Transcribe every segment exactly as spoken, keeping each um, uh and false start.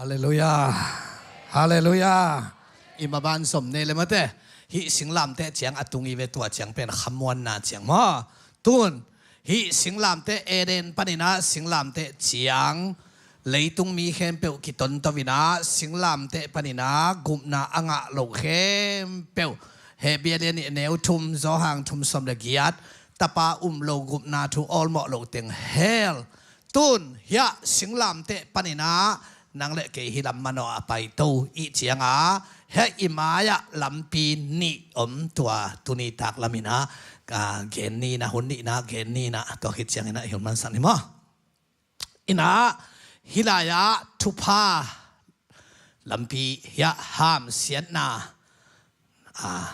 Halleluiah. Halleluiah. I maban zom nei le mate. Hih singlamteh ciang a tung i ve, tua ciang pen khamuanna ciang maw. Tun hih singlamteh Eden paninah singlamteh ciang leitung mi khempeuh kitonto inah singlamteh paninah gupna a ngah lo khempeuh, Hebru a lian nih a neu thum, Johan thum sawm le giat, tapa um lo gupna thu awlmawh lo teng hel. Tun hiah singlamteh paninah nang le kei hi lam manawh a paito i cianga, hiah i mai-ah lampi nih om, tua tuni tak laminah gen nina, hun nihna gen nina, tua khit cianginah i hun mansak ni maw. Inah hih lai-ah thupha lampi, hiah hamsiatna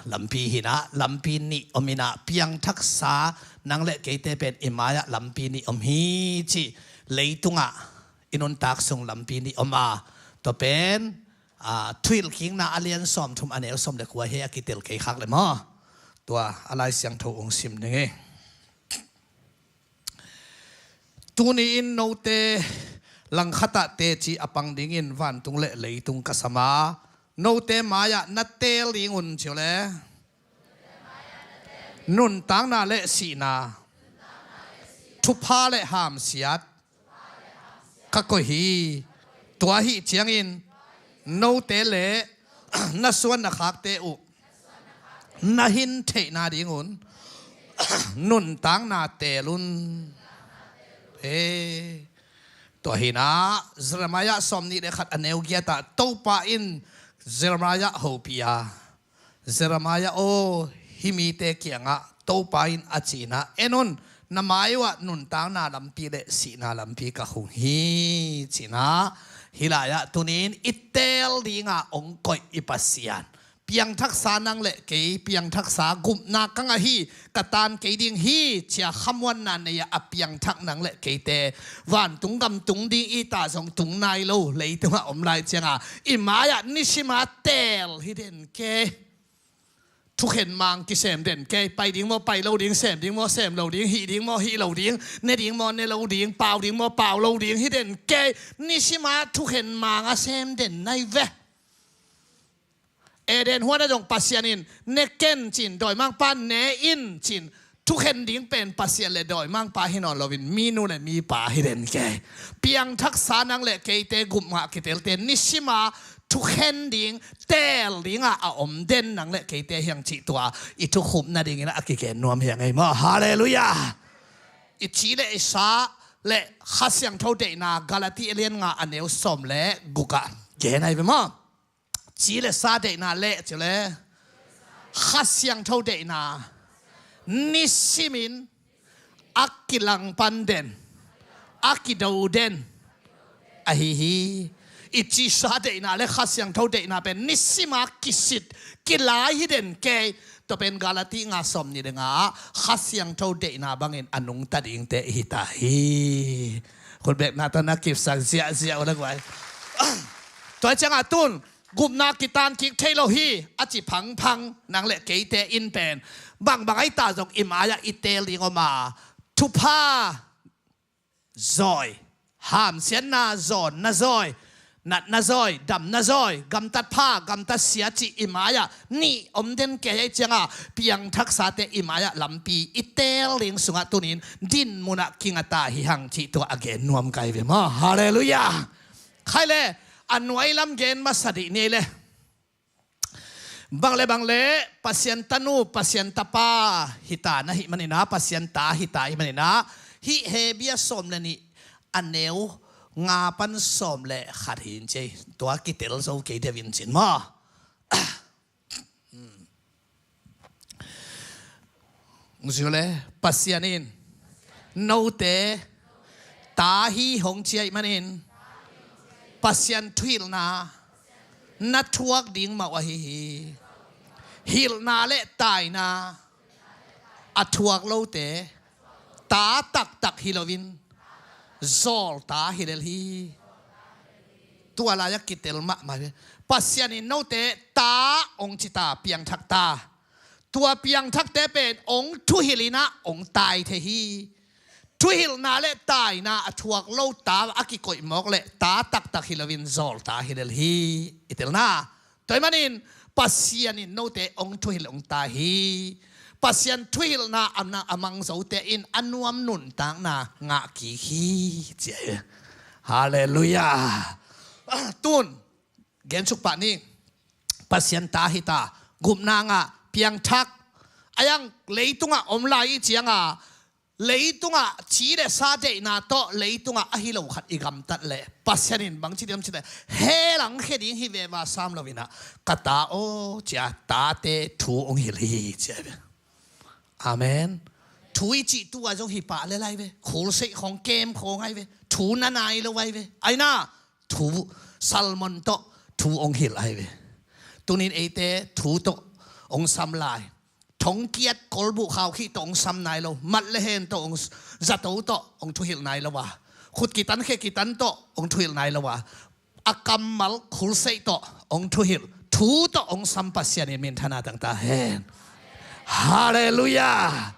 lampi hinah lampi nih om inah, piangthaksa nang le keite pen i mai-ah lampi nih om hi cih leitungah i nuntak sung lampi nih om a, tua pen Thuhilhkikna a lian sawmthum a neu sawm le kua hi a, kitel kei khak le maw. Tua a Lai Siangtho ung sim ding hi. Tuni-in note langkhatah teci a pang dingin vantung le leitung ka sam a, note mai-ah na teel dingun, ci uh le, nuntakna le sihna, thupha le hamsiat ka koih hi. Tua ahih ciangin note le na suan na khakte uh na hin theihna dingun nuntakna teel un. E, tua hinah Jeremiah sawmnih le khat a neu giatah Topa in Jeremiah hopih a, Jeremiah aw, hih mite kiangah Topa in a cinah, en un, na mai uhah nuntakna lampi le sihna lampi ka khung hi, cinah. Hih lai-ah tunin i teel dinga ong koih i Pasian, piangthaksa nang le kei, piangthaksa gupna ka ngah hi, ka tan kei ding hi, cia khamuanna nei-ah a piangthak nang le keite vantung gam tung ding i ta zong tung nai lo, leitungah om lai cianga i mai-ah nisima teel hi den kei. Thukhen mang kisem den kei. Pai ding maw pai lo ding, sem ding maw sem lo ding, hih ding maw hih lo ding, ne ding maw ne lo ding, pau ding maw pau lo ding hi den kei. Nisima thukhen mang a sem den nai ve. Eden huan a dong Pasian in ne ken cin, dawimangpa ne in cin, thukhen ding pen Pasian le dawimangpa hi nawn loin minu le mipa hi den kei. Piangthaksa nang le keite gupngah kitelte nisima thukhen ding, teel dinga a om den nang le keite hiang cih tua i thukhupna dingin a kigen nuam hiang ei maw. Halleluiah. I ci le i sa le Kha Siangtho deihna Galati a lian nga a neu sawm le gukah gen ai ve maw. Ci le sa deihna le ci le Kha Siangtho deihna nisimin a kilangpan den, a kido den ahi hi. I ci sa deihna le Kha Siangtho deihna pen nisima kisit kilai hi den kei. Tua pen Galati nga sawmnih le nga ah Kha Siangtho deihna bangin a nungta dingte i hi ta hi. Khutbekna tawh na kipsak ziahziah uh le guai. Tua ciangah tun gupna kitan kik thei lo hi a ci phangphang nang le keite in pen bangbang ahi ta zong i mai-ah i teel ding om a, thupha zawi, hamsiatna, zawnna zawi, natna zawi, damna zawi, gamtat pha, gamtat sia cih i mai-ah nih om den kei ahi cianga piangthaksate i mai-ah lampi i teel ding sungah tunin din munah kingata hi hang cih tua a gen nuam kai ve maw. Halleluiah. Khai le a nuai lam gen masa dih ni ei le. Bang le bang le Pasian tanu, Pasian tapa hita na hih maninah, Pasian ta hita hih maninah, hih Hebru sawm le nih a neu nga pan sawm le khat hin cei, tua kitel zo kei deuh in cin maw. Ung zui le, Pasian in note ta hi hong ci ahih manin Pasian thuhilhna na thuak ding mah uh ahi hi. Hilhna le taina a thuak lote ta taktak hi loin zawl ta hi lel hi. Tua lai-ah kitel mahmah hi. Pasian in note ta hong ci ta, piangthak ta. Tua piangthakte pen hong thuhilh inah hong tai thei hi. Thuhilhna le taina a thuak lo ta a kikoih mawk le ta taktak hi loin zawlta hi lel hi. I telna, tua ahih manin Pasian in note hong thuhilh hong ta hi. Pasian thuhilhna a mang zote in a nuam nuntakna ngah kik hi, ci hi. Halleluiah. Tun gensuk pah ni. Pasian ta hi ta, gupna ngah, piangthak. A yang leitungah om lai i cianga leitungah ci le sa deihna tawh leitungah a hi lo khat i gamtat leh Pasian in bang ci diam ci leh, hell ah khia ding hi veva sam loinah, ka ta aw, cia tate thu hong hilh hi, cia hi ve. Amen. Thu i cih tu-a zong hi pah le lai ve. Khulseih khong kem khong ai ve. Thu na nai lo ai ve. Aina thu, sermon tawh thu hong hilh ai ve. Tunin eite thu tawh hong sam lai. Thongkiat kolbuh khaukhih tawh hong sam nai lo. Mat le hen tawh hong s-, zato tawh hong thuhilh nai lo a. Khut kitan khe kitan tawh hong thuhilh nai lo a. A kammal khulseih tawh hong thuhilh, thu tawh hong sam Pasian in minthanna tang ta hen. Halleluiah.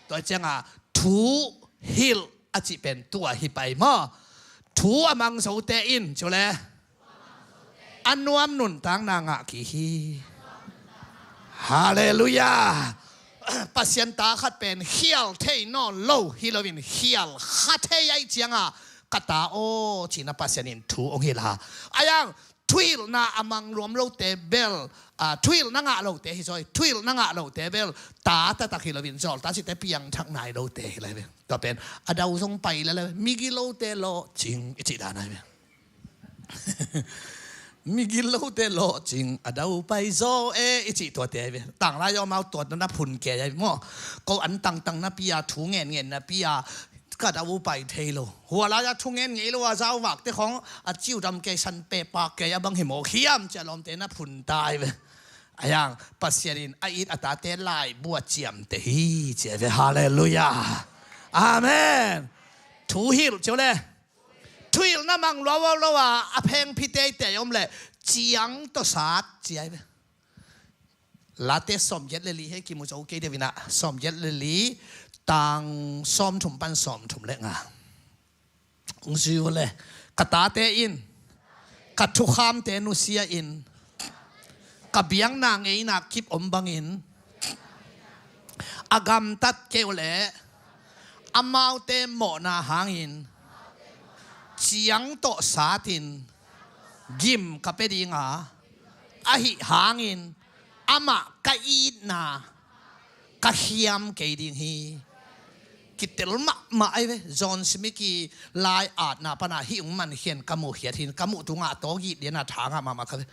Tua cianga thu hilh a cih pen tua hi pai maw? Thu a mang zote in, cu le, a nuam nuntakna ngah kik hi. Halleluiah. Pasian ta khat pen khial thei nawn lo hi loin khial kha thei ai cianga, ka ta aw, cina Pasian in thu hong hilh a. A yang thuhilhna a mang nuam lote bel, a, thuhilhna ngah lote hi zaw, thuhilhna ngah lote bel ta taktak hi loin zawlta cite piangthak nai lote hi lai ve. Tua pen a dau zong pai le lai ve. Migilote lawhcing i cih dan ai ve. Migilote lawhcing a dau pai zaw e i cih tuate ai ve. Tanglai aw, amau tuat na phun kei ai maw? Ko an tangtang napi-a, thu ngenngen napi-a ka dau pai thei lo. Hua lai-a thu ngen ngei lo a zauvakte khong a ciu dam kei, san pehpak kei a bang hi mawk hiam cia lawmte na phun ta ai ve. A yang Pasian in a it a tate laibu a ciamteh hi, cia ai ve. Halleluiah. Amen. Thu hilh cio le. Thuhilhna mang luau lo a, a phengphi teitei om le ciang tawh sat, ci ai ve. Late sawmgiat le li hei kimu zo kei deuh inah, sawmgiat le li tang sawmthum pan sawmthum le nga. Hong zui uh le, ka tate in ka thukhamte nusia in, ka biakna ngeina kip om bangin a gamtat kei uh leh, amaute mawhna hangin ciang tawh satin gim ka pia dinga, ahi hangin amah ka itna ka khiam kei ding hi. Kitel mahmah ai ve. John Smith i lai atna pana hih hong mankhian ka muhkhiat hin, ka muh tungah a tawgit liana tha ngah mahmah ka ve.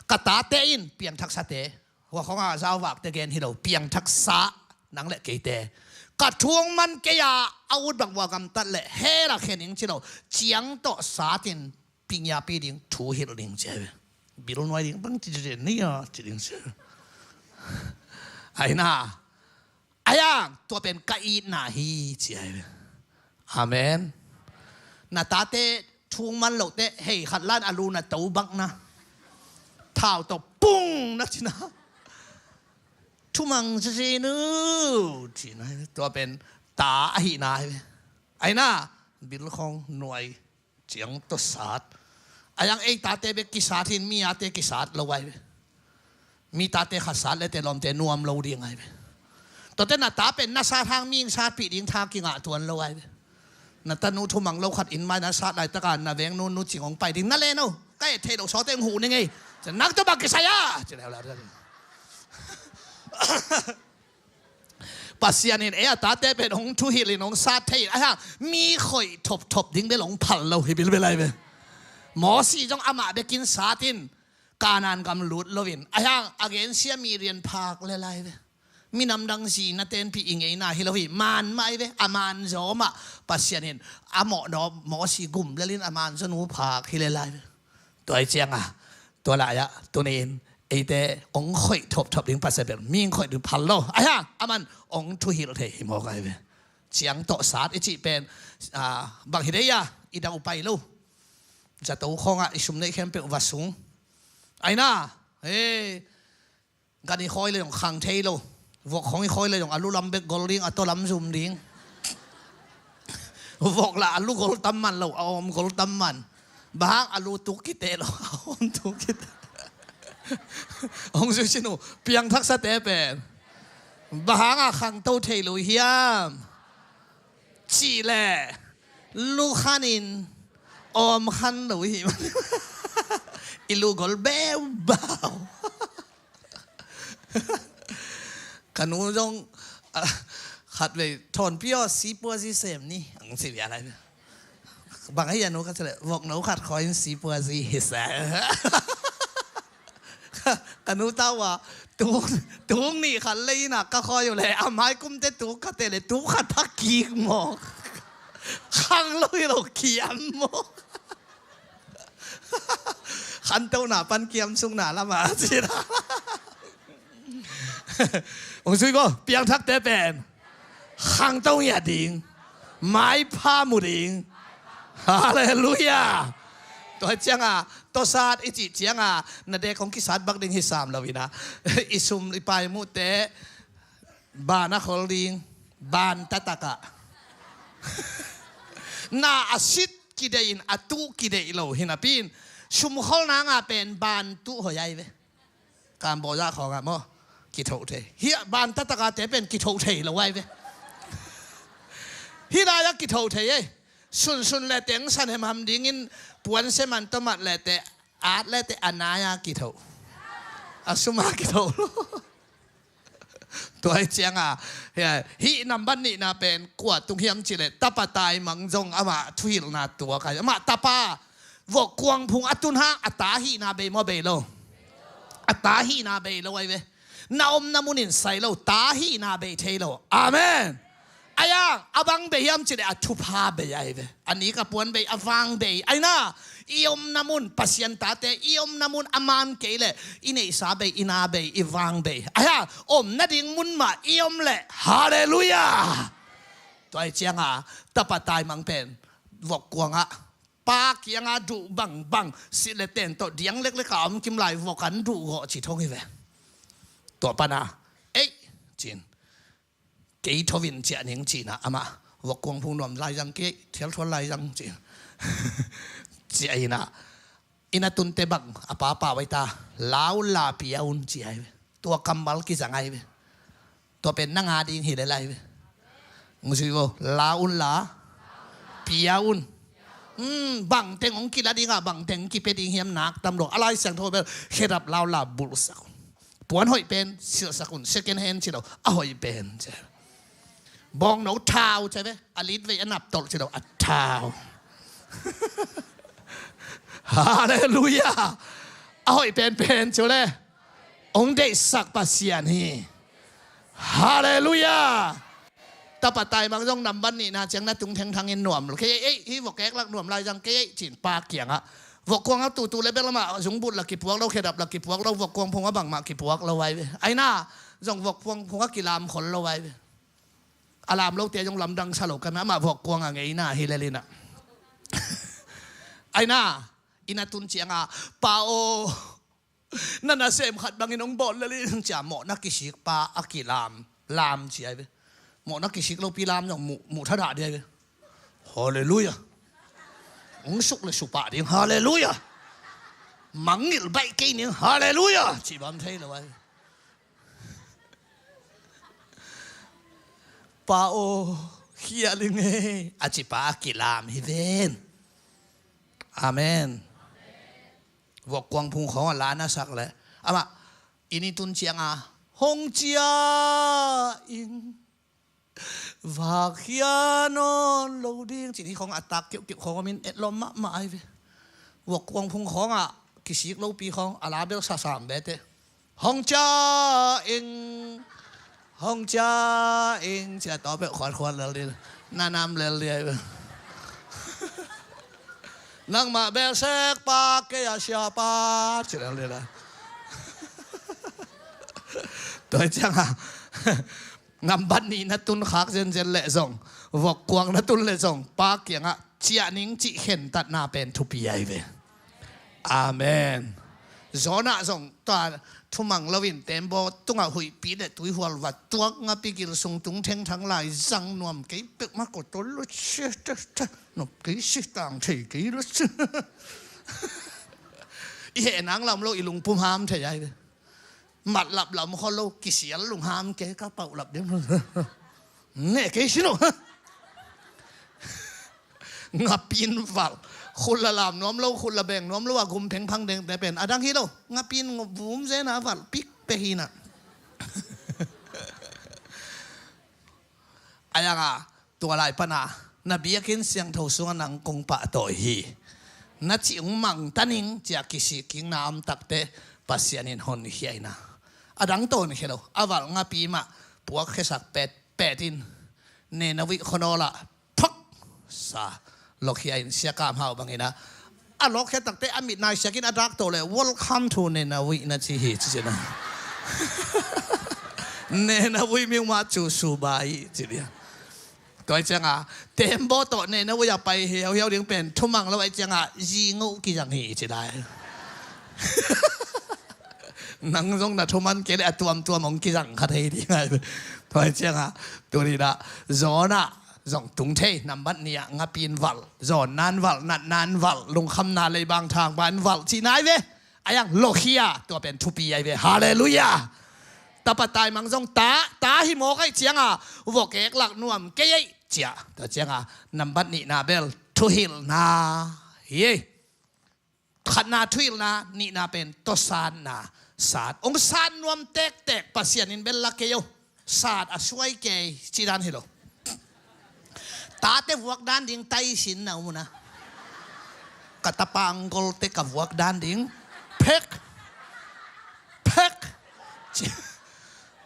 Ka tate in piangthaksate, hua khongah zauvakte gen hi lo, piangthaksa nang le keite. Ka thu hong man kei a, a ut bang vua gamtat le hell ah khen ing ci lo, ciang tawh satin pingiapi ding, thu hilh ding ci ai ve. Bil nuai ding bang ci ci ni a ci ding ci ai ve. Aina, a yang tua pen ka itna hi ci ai ve. Amen. Na tate thu hong man loh teh hei khat lan a lu na to bak na, thau tawh pung na ci na, thumang ci ci nu ci na, tua pen ta ahihna ai ve. Aina, bil khong nuai ciang tawh sat. A yang ei tate bek kisat hin mi ate kisat lo ai ve. Mi tate khat sat le te lawmte nuam lo ding ai ve. Tuate na ta pen na sat hang mi hong satpih ding tha kingah tuan lo ai ve. Na tanu thumang lo khat inn mai na sat laitaka na veng nu nu cing hong pai ding na le no. Ka et thei lo sawte hong huh ning ei. Nak tawh bang kisai a ci leu leu. Pasian in ei a tate pen hong thuhilh in hong sat thei in, a hang mi khoih thopthop ding bel hong phal lo hi bilbel ai ve. Mosi zong amah bekin sat in Kanaan gam lut loin, a hang a gensia mi rian phak le lai ve. Minam dang zi na tenpih i ngeina hi lo hi, man mah ai ve. A man zaw mah Pasian in a mawhnawm Mosi gum lelin a man zaw nu phak hi le lai ve. Tua i cianga tua lai-ah tuni-in eite hong khoih thopthop ding Pasian bel mi hong khoih ding phal lo. Ahi hang a man hong thuhilh thei hi mawk ai ve. Ciang tawh sat i cih pen, ah, bang hi dei a, i dau pai lo. Zato khawngah i sum neih khempeuh va sung. Aina, he, gan i khawi le zong khang thei lo. Vuak khawng i khawi le zong a lu lam bek gol ding, a taw lam zum ding. Vok lah a lu gol tam man lo, a om gol tam man. Bang hang a lu tuk kite lo, a om tuk kite. Hong zui sin uh, piangthaksate pen bang hang a khangto thei lo hiam? Cih leh lu khanin om khan lo hi. I lu gol beubau. Ka nu zong, ah, khatvei, "Thawnpi aw, sipuazi sem ni," ang ci bia lai. "Bang a hi a nu?" ka ci leh, "Vok no khat khawi in sipuazi hi sa." Ka nu tau a, "Tuk, tuk nih khat lei in ah ka khawi uh leh, a mai kumte tuk khat te leh, tuk khat a kik mawk. Khang lo hi lo kiam mawk." Khantona pan kiamsukna lamah a ci na. Hong zui ko, piangthakte pen khangto ngiat ding, maipha mu ding. Halleluiah. Tua ciangah, tua sat i cih ciangah, na dek hong kisat bak ding hi sam lo in ah, i sum i pai muhte, ban a khol ding, ban taktak ah. Na a sit kideih in, a tuh kideih lo hi napi in, sumkholna ngah pen ban tuh hoih ai ve. Cambodia khawngah maw, kithoh thei. Hih ban taktak a te pen kithoh thei lo ai ve. Hih lai-ah kithoh thei ei. Sunsun leh teng san hemham dingin puansia man tawh mat leh te, at leh te a nai-a kithoh. A sum a kithoh lo. Tua hi ciangah, hih nambat nihna pen kua tung hiam cih leh, tapa taimang zong amah thuhilhna tuak ai. Amah tapa vokkuang phung a tun hang a ta hihna bei maw, bei lo? A ta hihna bei lo ai ve. Na omna munin sai lo, ta hihna bei thei lo. Amen. Ai-a, a bang bei hiam cih leh a thupha bei ai ve. A nik a puan bei, a vang bei. Ai na, i omna mun, Pasian tate i omna mun a man kei leh, i neihsa bei, i na bei, i vang bei. Ai-a, omna ding mun mah i om leh, halleluiah. Tua hi ciangah, tapa taimang pen vokkuangah, pa kiangah duh bangbang, silh leh ten tawh diang leklek a om kim lai, vok an duh gawh ci thong hi ve. Tua pana, "Ei," ci-in, "Kei tho in ciah ning," ci-in ah, amah, "Vokkuang phung nuam lai zang kei, thialthual lai zang," ci-in, ciah in ah, "I na tunte bang a pa pau ai ta, lau la pia un," ci ai ve. Tua kammal kizang ai ve. Tua pen nang a ding hi lel ai ve. Hong zui vo, lau un la, pia un. Hmm, bang teng hong kila ding ah, bang teng kipia ding hiam, nak tam lo. A Lai Siangtho bel, khedap lau la bulhsak un. Puan hoih pen silhsak un, second hand ci lo, a hoih pen ci. Bawngno thau ci ve, a litvei a naptolh ci lo, a thau. Halleluiah. A hoih penpen ci uh le, hong deihsak Pasian hi. Halleluiah. Tapa taimang zong nambat nihna ciang na tung thengthang in nuam lo. Kei ei, hih vok kek lak nuam lai zang kei ei, ci-in pa kiangah. Vokkuang a tutu le bel amah zungbut la kipuak lo, khedap la kipuak lo, vokkuang phung a bangmah kipuak lo ai ve. Ai na, zong vokkuang phung a kilam khol lo ai ve. A lam lote zong lamdang sa lo ka mia, amah vokkuang a ngeina hi lel in ah. Ai na, i na tun ciangah, "Pa aw, na nasem khat bangin hong bawl lel in," ci-a mawhna kisik pa a kilam, lam ci ai ve. Mawhna kisik lopi lam zong muh, muh thadah ding ai ve. Halleluiah. Hong suk le supah ding. Halleluiah. Mangngilh baih kei ning. Halleluiah. Cih bang thei lo ai. "Pa aw, khial ing ei," a ci pa a kilam hi ven. Amen. Vokkuang phung khawng a la na sak leh, amah, i ni tun ciangah, "Hong ciah ing, vak khia nawn lo ding," ci-in hih khawng a tak kiuhkiuh khawng om in etlawm mahmah ai ve. Vokkuang phung khawngah kisik lopi khawng a la bel sasam bete. "Hong ciah ing, hong ciah ing," ci-a tawpeuh khuatkhuat lel ding. Na nam lel ding ai ve. "Nangmah bel sek pa, kei a sia pa," ci lel ding. Tua ciangah, nambat nih na tun khak zenzen leh zong, vokkuang na tun leh zong, pa kiangah ciah ning cih khentatna pen thupi ai ve. Amen. Jonah zong tua thumang loin tembaw tungah huihpi le tuihual va tuak, ngapi gil sung tung thengthang lai zang nuam kei peuhmah ko tol lo, nop kei si tang thei kei lo. I heh nang lam lo, i lungpum ham thei ai ve. Mat lap lam kho lo, kisial lungham ke ka pauh lap ding. Ne kei si lo. Ngapin valh. Khut la lam nuam lo, khut la beng nuam lo a gum phengphang dengte pen a dang hi lo. Ngapin vum zena valh pik pe hi na. Ayang a, tua lai pana na biakinn siangtho sungah nang kong pahtawi hi. Na cih ung mangtaning ciah kisik kikna om takte Pasian in honkhia ina. A dang tawnkhia lo. A valh ngapi mah puak khiasak petpet in Nineveh khuanawl ah phak sa lokhia in, siakam hau bangin a, a lokhia takte a mit naisiakin a dak to le, "Welcome to Nineveh," na ci hi ci cina. Nineveh mi mah cu subai ci dia. Tua cianga tembaw tawh Nineveh a pai hiauhiau ding pen thumang lo ai cianga zinguh kizang hi ci lai. Nang zong na thuman kei le a tuamtuam hong kizang kha thei ding ai. Tua cianga tuni dah Jonah zong tung thei. Nambat nih ah ngapin valh, zawnnan valh, natnan valh, lungkhamna leibang thangban valh ci nai ve. Ayang lokhia, tua pen thupi ai ve. Halleluiah. Tapa taimang zong ta, ta hi mawk ai cianga vok ek lak nuam kei ai cia. Tua cianga nambat nihna bel thuhilhna hi ei. Khatna thuhilhna, nihna pen tawsatna sat. Hong sat nuam tektek Pasian in bel la kei o. Sat a suai kei ci dan hi lo. Tate vuak dan ding taisin na um una. Ka tapa ang golte ka vuak dan ding. Phek. Phek. Ci,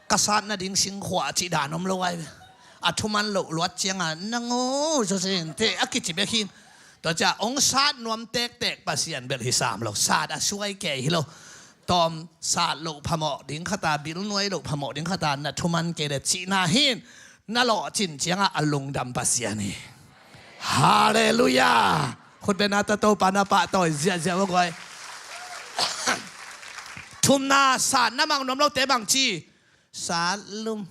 ka sat nading singkhuah cih dan om lo ai ve. A thuman loh luat cianga nangaw zawzen te a kici bek hi. Tua cia hong sat nuam tektek Pasian bel hi sam lo. Sat a suai kei hi lo. Tawm sat loh phamawh ding khata, bil nuai loh phamawh ding khata na thuman kei le cihna hin na lawhcin cianga a lungdam Pasian hi. Halleluiah. Khutbetna tawh Topa na pahtawi ziahziah vua guai. Thumna sat na mang nuam lote bang ci? Sat lum.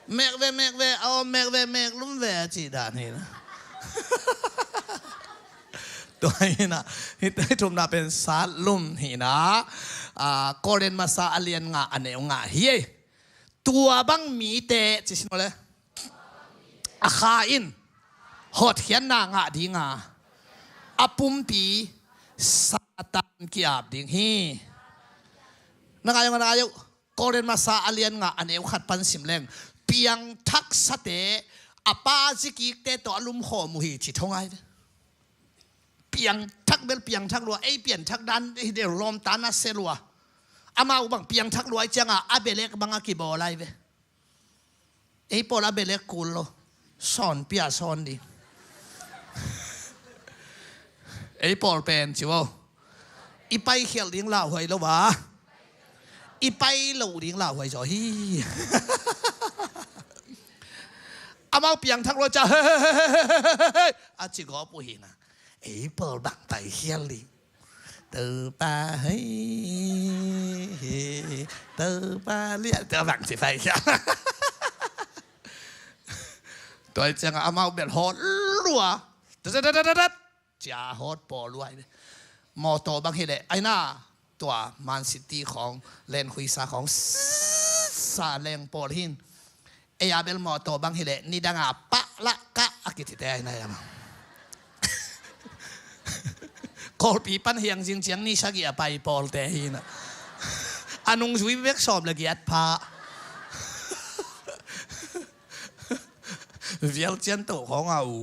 Mek ve, mek ve, aw, mek ve, mek lum ve a cih dan hi na. Tua hi na, hih thumna pen sat lum hi na. Korin masa a lian nga a neu nga hi ei. Tua bang mite ci sin le a kha in hotkhiatna ngah dinga a pumpi Satan ki-ap ding hi. Na ngai ung, na ngai ung. Korin masa a lian nga a neu khat pan sim leng, piangthaksate a pa zikikte tawh a lumkhawm uh hi ci thong ai ve. Piangthak bel piangthak lua, ei piangthak dan hi deuh lawmta na se lua. Amau bang piangthak lua ai cianga a belek bang a kibawl ai ve. Ei pawl a belek kul lo. Sawn pia sawn ding. Ei pawl pen ci vo. I paikhialh ding lauhuai lo va. I pai loh ding lauhuai zaw hi. Amau piangthak lua cia a ci gawp uh hi na. Ei pawl bang paikhialh ding. Topa hei, Topa liah, tua bang ci pai cia. Tua cianga amau bel hawt lua. Dat, dat, dat, dat, dat. Cia hawt pawl lua. Mawtaw bang hileh aina tua Man City khawng, len khuisa khawng sa leng pawl hin. Ei a bel mawtaw bang hileh nidanga pah lah kah a kitite aina iama. Kawlpi pan hiang zing ciang ni sagih a pai pawlte hi na. A nungzui bek sawm le giat pha. Vial cian toh khawng a u,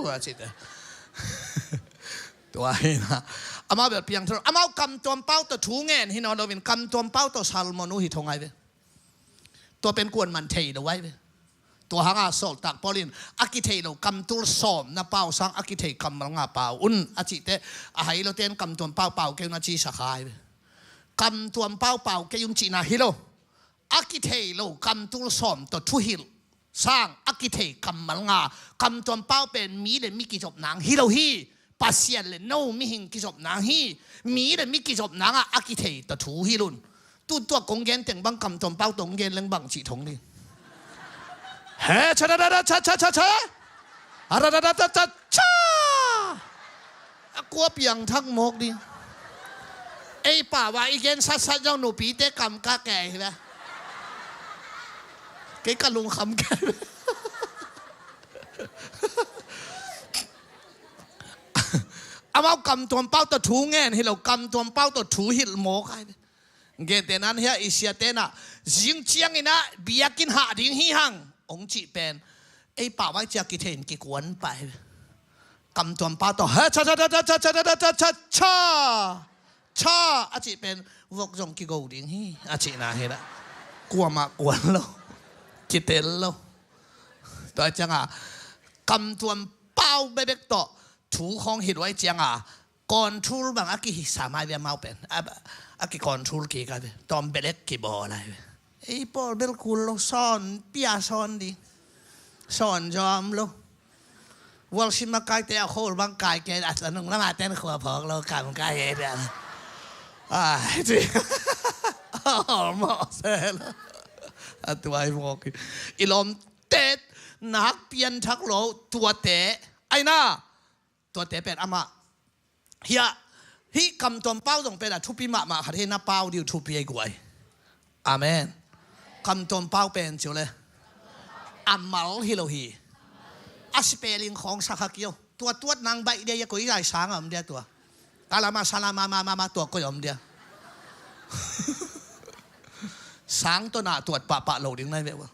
u a cite. Tua hi na. Amau bel piangthak, amau kamtuam pau tawh thu ngen hi nawn loin kamtuam pau tawh salmon uh hi thong ai ve. Tua pen kuan man thei lo ai ve. Tua hanga sawltak Paul in a kithei lo kamtul sawm na pau sang a kithei kammal nga pau un a cihte, a hai lote in kamtuam pau pau kei un a cisa kha ai ve. Kamtuam pau pau kei un cihna hi lo. A kithei lo kamtul sawm tawh thuhilh sang a kithei kammal nga. Kamtuam pau pen mi le mi kizop nang hi lo hi. Pasian le no mihing kizop nang hi. Mi le mi kizop nang ah a kithei tawh thu hi lun. Tu tua kong gen teng bang kamtuam pau tawh kong gen leng bang cih thong ding. He cha da da da cha cha cha cha. A da da da da cha cha. A kua piang thak mawk ding. Ei pau a i gen satsat zong nupite kam ka kei hi ve. Kei ka lungkham kei ve. Amau kamtuam pau tawh thu ngen hi lo, kamtuam pau tawh thu hilh mawk ai ve. Gente nan hia i siate na zing ciangin ah biakinn hah ding hi hang hong cih pen ei pau vai cia kithei in kikuan pai. Kamtuam pau tawh ha cha cha cha cha cha cha cha cha cha cha a cih pen vok zong kigo ding hi a cihna hi la. Kuamah kuan lo, kitel lo. Tua cianga kamtuam pau bebek tawh thu khawng hi luai cianga control bang a kihisa mai bia mau pen a, a kicontrol kik a ve. Tawm belek kibawl a ve. Ei pawl bel kul lo, sawn pia sawn ding, sawn zawm lo. Worship makaite a khol bang kai ke a nung lama ten khua phawk lo kam kai he bia. Ai ci. Almost a tuai mawk i lawm tet nak pian thak lo tuate aina. Tuate pen amah hia hih kamtuam pau zong pen a thupi mahmah khat hi na pau diu thupi ei guai. Amen. Kamtuam pau pen ciu le a mal hi lo hi. A sipeling khawng sa kha kio tua tuat nang baih dia ia koi zai sang a om dia tua. Kalama salama mama tua koi om dia. Sang tawh na tuat pahpah lo ding nai ve ua.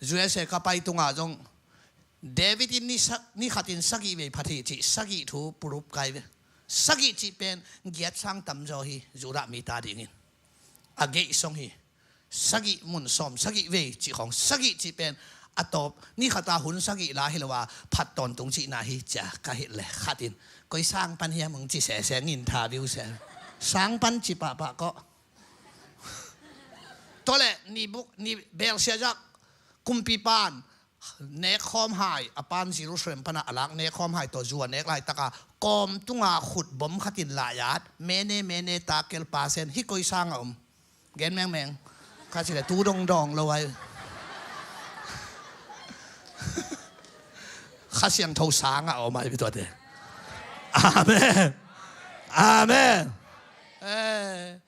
U S A ka pai tungah zong David in ni sa-, ni khatin sagih vei phat hi cih sagih thu purup kai ve. Sagih cih pen giat sang tamzaw hi Judah mi ta dingin. A geih song hi. Sagih mun sawm sagih vei cih khawng sagih cih pen a tawp ni khata hun sagih la hi lo a phat tawntung cihna hi cia ka hilh le khatin koi sang pan hiam hong ci sese ngin tha viu se. Sang pan ci pahpah kawh. Tawleh ni buk ni belsia zak kumpipan nek khawm hai a pan Jerusalem pana a lak nek khawm hai tawh zu a nek laitaka kawm tunga khut bom khatin lai-at mene mene takel pasen hi koi sang a om. Gen mengmeng. Kha cile tu dongdong lo ai. Kha siangtho sang a om ai bituate. Amen. Amen. Eh.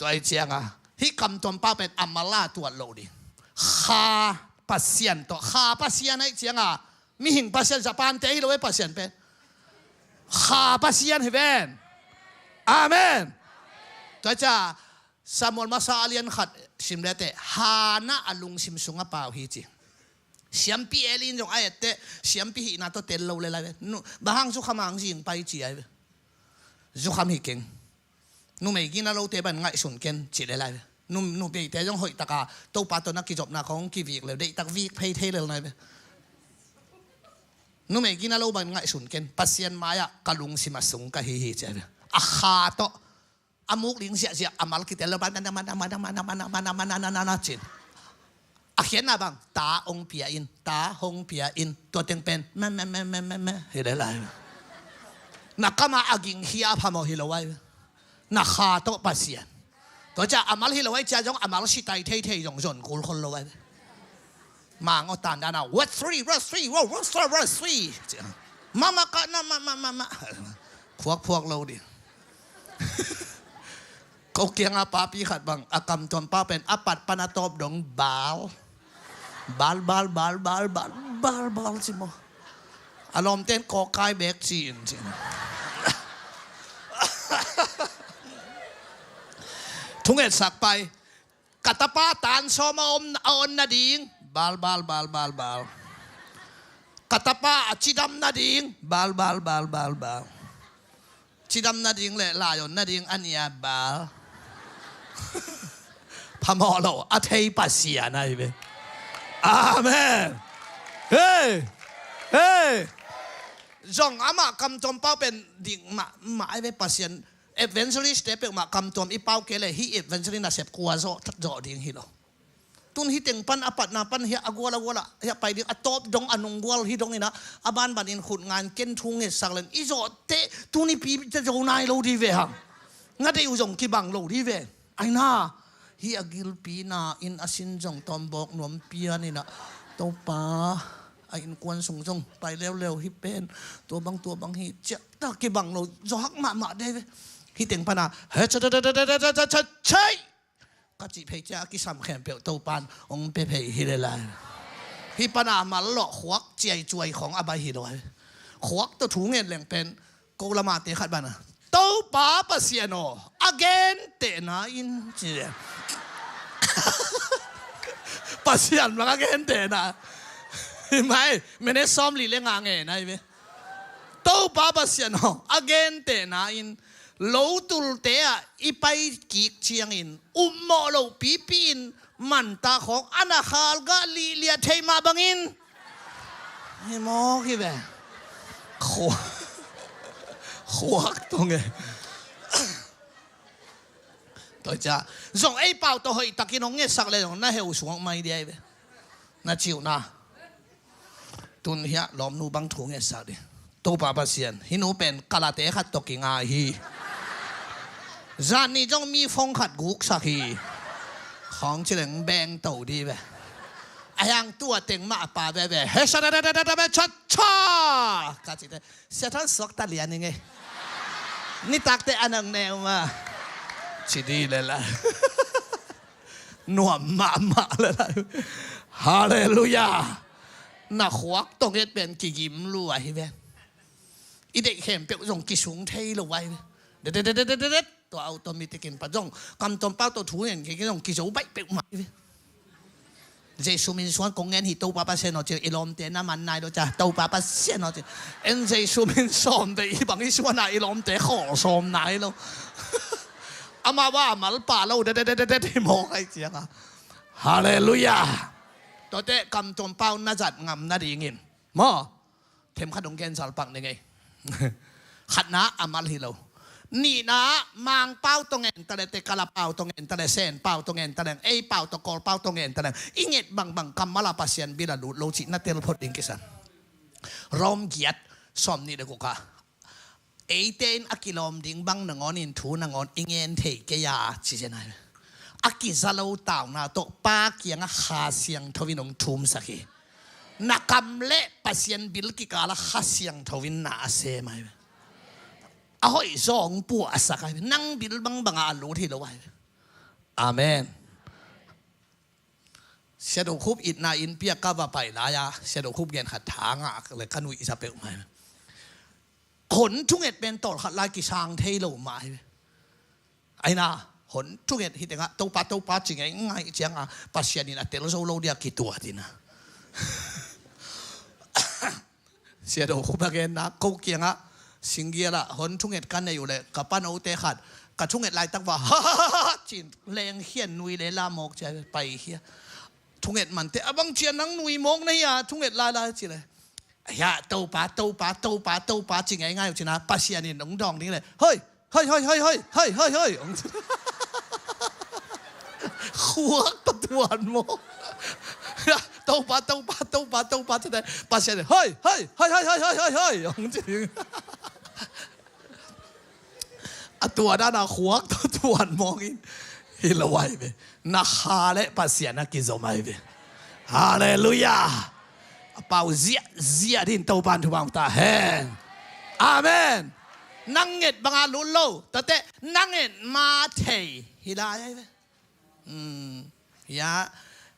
Tua i cianga hih kamtuam pau pen a mala tuat lo ding. Kha Pasian tawh kha Pasian aih cianga mihing Pasian Japan te hi lo ei Pasian pen kha Pasian hi ven. Amen. Tua cia Samuel masa a lian khat sim lete Hana a lungsim sunga pau hi ci. Siampi Eli in zong a etteh siampi hihna tawh tel lo le lai ven. Bang hang zukham hang zing pai ci ai ve. Zukham hi keng. Numei gina lote ban ngaihsun ken ci le lai ve. Numeite zong hoihtaka Topa tawh na kizopna khawng kivik le deihtak vik phei thei lel nai ve. Numei gina lo ban ngaihsun ken Pasian mai-ah ka lungsim a sung ka hi hi ci ai ve. A kha tawh a muk ding ziahziah a mal kitel lo ban na na na na na na na na na na na na na na cin. A khiatna bang ta hong pia in ta hong pia in tua teng pen me me me me me me hi le lai. Na kama a ging hi a phamawh hi lo ai. Na kha tawh Pasian. Tua cia a mal hi lo ai cia zong a mal sitai theithei zong zon kul khol lo ai. Mang aw tandana what three what three what what three what three. Mama ka na ma ma ma ma. Phuak phuak lo ding. Ko kianga papi khat bang a kamtuam pau pen a pat pan a tawp dong bal. Bal bal bal bal bal bal bal ci maw. A lawmten kawkai bek ci in ci. Thungetsak pai. Ka tapa tan sawm a om a on nading bal bal bal bal bal. Ka tapa a cidam nading bal bal bal bal bal. Cidam nading le lai on nading a nia bal. Phamawh lo a thei Pasian ahi ve. Amen. Hey. Hey. Zong amah kamtuam pau pen ding mah mah ahi ve Pasian. Evangelist te peuhmah kamtuam i pau kei le hih evangelist nasep kua zawh zawh ding hi lo. Tun hih teng pan a patna pan hiah a gual a gual ah hiah pai ding, a tawp dong a nung gual hi dong inah, a banban in khut ngan ken thu ngetsak leng i zawh teh tuni pi te zo nai lo dih ve hang. Na deih uh zong kibang lo dih ve. Aina, hih a gilpi na in a sin zong tawmbawk nuam pian inah, Topa, a innkuan sung zong pai leuleu hi pen, tua bang tua bang hi ciah ta kibang lo zawhak mahmah dih ve. Hih teng pana he cha cha cha cha cha cha cha cha ka cih phei ciah a kisam khempeuh Topan hong pia phei hi le lai. Hih pana mal lawh khuak ciai cuai khawng a bai hi lo ai. Khuak tawh thu ngen leng pen ko lamate khat bana, Topa Pasian aw, a gentehna in ci le. Pasian bang a gentehna. Hi mai, minute sawm li le nga nge nai ve. Topa Pasian aw, a gentehna in lo tulte ah i pai kik ciangin upmawh loh pipi in manta khawng a na khalgah lihliah theih mah bangin hi mawk hi ve. Khuak, khuak tong e. Tua ciah zong ei pau tawh hoihtakin hong ngetsak le zong na heu suak mai dia hi ve. Na ciuhna. Tun hiah lawmnu bang thu ngetsak dih. Topa Pasian, hih nu pen kalate khat tawh kinga hi. Zan nih zong mi phone khat guksak hi. Khawng ci leng beng to dih ve. A hiang tua teng mah a pa veve he sa da da da da da ve cha cha ka ci te. Sia thon suak ta lian ing e. Nitakte a nang neu ma ci dih le la. Nuam mahmah le la. Halleluiah. Na khuak tong et pen kigim lua hi ve. I deih khempeuh zong kisung thei lo ai ve. Det det det det det det. Tua automatic in pa zong kamtuam pau tawh thu ngen kei zong kizo baih peuhmah hi ve. Jesu min suan kong ngen hi Topa Pasian aw ci i lawmte na man nai lo cia Topa Pasian aw ci. En Jesu min sawm ve i bang i suan a i lawmte khawl sawm nai lo. Amah va a mal pa lo det det det det hi mawk ai cianga. Halleluiah. Tuate kamtuam pau na zat ngam nadingin maw, themkhat hong gen salpak ni ngei. Khatna a mal hi lo. Nihna Mangpau tawh ngen ta le, Tekala pau tawh ngen ta le, Senpau tawh ngen ta le, Eipau tawh Kawlpau tawh ngen ta le, i nget bangbang kammal a Pasian bil a lut lo cih na tel phot ding kisan. Rom giat sawm nih le guk ah eite in a kilawm ding bang nangawn in thu nangawn i ngen thei kei a ci zen ai. A kiza lo tauna tawh Pa kiangah Kha Siangtho in hong thumsak hi. Na kam le Pasian bil kikala Kha Siangtho in na a sem ai. A hoih zawng puahsak ai. Nang bil bangbanga a lut hi lo ai. Amen. Sia Do Khup itna innpi ah ka va pai lai-a Sia Do Khup gen khat tha ngah le ka nuihza peuhmah hi. Hon thunget pen tawlkhat lai kisang thei lo mah hi. Aina, hon thunget hi tengah Topa Topa ci ngei ngai cianga Pasian in a tel zo lo dia kituat ina. Sia Do Khup a genna ko kiangah Singgial ah hon thunget ka nei uh leh ka panote khat ka thunget laitak va ha ha ha ha cin leng khian nui le la mawk cia pai khia. Thunget mante a bang cia nang nui mawk na hi a thunget lai lai ci le. Aia Topa Topa Topa Topa ci ngei ngai uh cina Pasian in hong dawng ding le hoi hoi hoi hoi hoi hoi hoi hoi hong ci. Khuak ka tuan maw? Topa Topa Topa Topa ci te Pasian in hoi hoi hoi hoi hoi hoi hong ci. A tua dana khuak tawh tuan mawngin hi lo ai ve. Na kha le Pasian a kizom ai ve. Halleluiah. A pau ziahziah din Topan thupha ta hen. Amen. Nang nget banga lut lo tate nang nget ma thei hi lai ai ve. Hia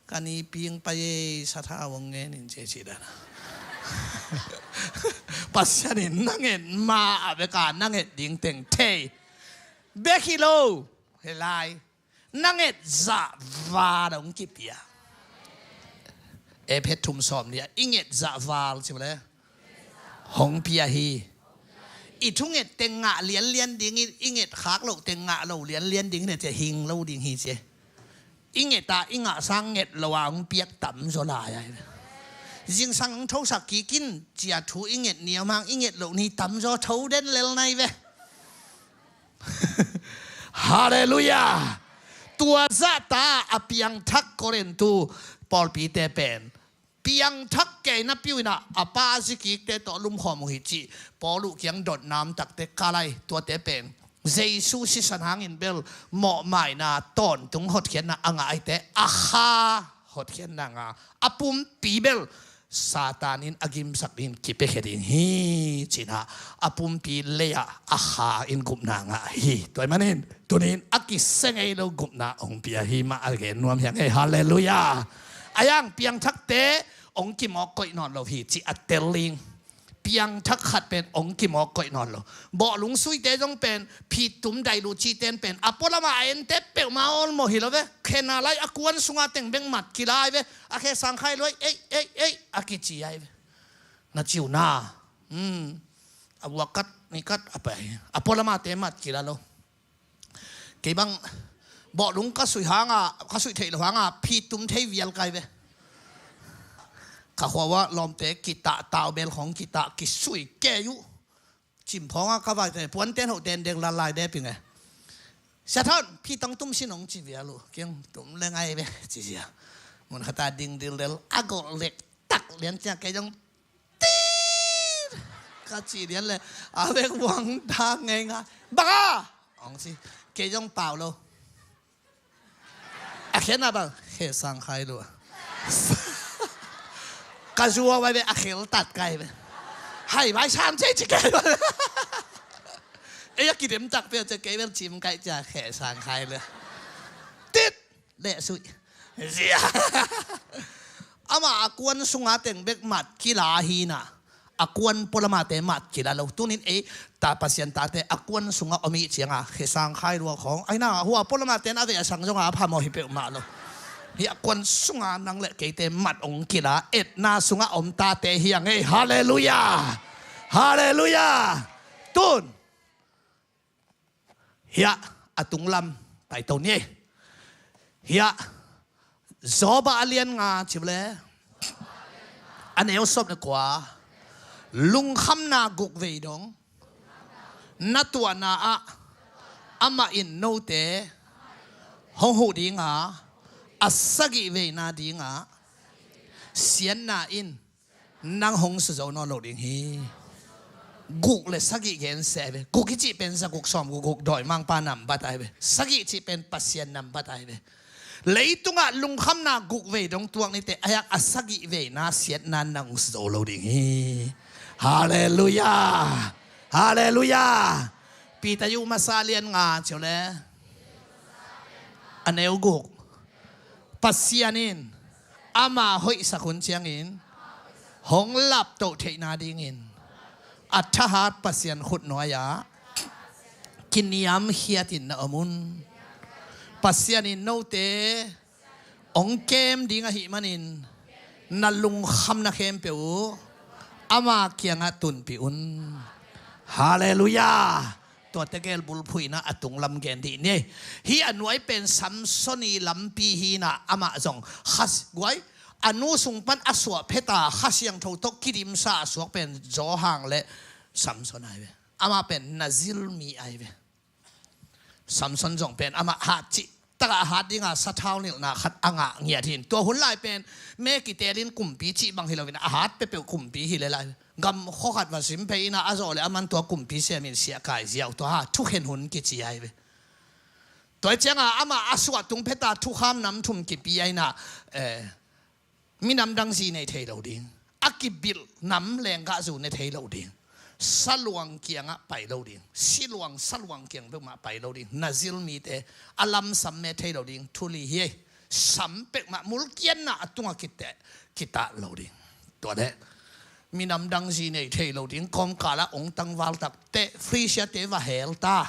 ka ni ping pai ei satha wang ngen in cia ci dana. Pasian in nang et ma a beka nang et ding teng thei bek hi lo. He lai nang et zah val hong kipia. E phet thum sawm nia i nget zah val ci le hong pia hi. I thunget teng ngah lianlian dingin i nget khak loh teng ngah lo lianlian dingin a cia hing lo ding hi cia. I nget a i ngah sang nget lo a hong piak tamzaw lai ai. Zingsang hong thosak kikin cia thu i nget ni a mang i nget loh ni tamzaw tho den lel nai ve. Halleluiah. Tua zahta a piangthak Korintu pawlpite pen piangthak kei napi uh inah a pa zikikte tawh lumkhawm uh hi cih Paul uh kiang dotnam takte ka lai. Tuate pen Jesu sisan hangin bel mawhmaina tawntung hotkhiatna a ngah ahite a kha hotkhiatna nga a pumpi bel Satan in a gimsak dingin kipiakhia ding hi. Cinah a pumpi lei-ah a kha in gupna ngah hi. Tua ahih manin tunin a kisia ngei lo gupna hong pia hi mah a gen nuam hi hang ei. Halleluiah. A yang piangthakte hong kimawk koih nawn lo hi cih a tel ding. Piangthak khat pen hong kimawk koih nawn lo. Bawhlung suite zong pen phittum dailu cihten pen a pualamah a ente peuhmah awlmawh hi lo ve. Khena lai a kuan sungah teng bek mat kila hi ve. A khesang khai luai ei ei ei a kici ahi ve. Na ciu na. Hmm. A buak kat ni kat a pai a pualamahte mat kila lo. Kei bang bawhlung ka sui hanga ka sui theih lo hanga phittum thei vial kai ve. Ka khua uah lawmte kitah taubel khong kitah kisui kei uh. Cimphawng a ka vaite puanten hoten dek lalai de ping e. Sia Thawn phitang tum sin hong ci vial uh kiang tum le ngai ve ci zia. Mun khata ding dildel a golh lek tak lian ciang kei zong tit ka ci lian le a vek uang dang ngei nga banga hong ci. Kei zong pau lo. A khen a bang khesang khai lua. Ka zua vai ve a khel tat kai ve. Hai vai sam cei ci kai vai. Ei a kidem tak pe ce kei vel cim kai cia khesang khai lua. Tit leh sui. Zia. Ama a kuan sunga teng bek mat kila hina. A kuan pualamahte mat kila lo. Tunin ei ta Pasian tate a kuan sunga om ih cianga khesang khai lua khong aina hua pualamahte na ve a sang zonga a phamawh hi peuhmah lo. Hi a kuan sunga nang le keite mat ong kila etna sunga om tate hi a ngei. Halleluiah. Halleluiah. Tun hiah a tunglam taito ni. Hiah Joba a lian nga ci le a neu sawm le kua lungkhamna guk vei dong na tuahna ah amah in note hong huh dinga a sagih veina dinga siatna in nang hong suzo nawn lo ding hi. Guk le sagih gen se ai ve. Guk i cih pen za guk sawm guk guk dawimangpa nambat ai ve. Sagih cih pen Pasian nambat ai ve. Leitungah lungkhamna guk vei dong tuak nite ayak a sagih veina siatna nang hong suzo lo ding hi. Halleluiah. Halleluiah. Peter yu masa lian nga ciu le a neu guk. Pasian in ama hoihsak hun ciangin hong laptoh theihna dingin a thahat Pasian khutnuai-ah kiniamkhiatin na om un. Pasian in note hong kem ding ahih manin na lungkhamna khempeuh uh ama kiangah tunpih un. Halleluiah. Tuate gel bulphuhna a tunglam gen dih ni. Hi a nuai pen Samson i lampi hina amah zong khas guai a nu sung pan a suah pheta Kha Siangtho tawh kidimsa a suak pen Johan le Samson ai ve. Amah pen Nazir mi ai ve. Samson zong pen amah hat cih takah a hat dinga sathau nilhna khat a ngah ngiat hin. Tua hun lai pen me kitelin kumpi cih bang hi loin a hat peuhpeuh kumpi hi le lai. Gam khua khat va sim phei ina a zawh le a man tua kumpi siamin siah kai ziau tua ha thukhen hun kici ai ve. Tua cianga amah a suah tung pheta thukham nam thum kipi aina eh, minam dang zi nei thei lo ding. A kibilh nam lenggah zu ne thei lo ding. Saluang kiangah pai lo ding. Siluang saluang kiang peuhmah pai lo ding. Nazir mite a lamsam me thei lo ding. Thuli hi ei. Sam peuhmah mulkianna a tungah kite kitah lo ding. Tua deh minam dang zi nei thei lo ding. Kawmkalah ong tangval takte Frisia te va hel ta.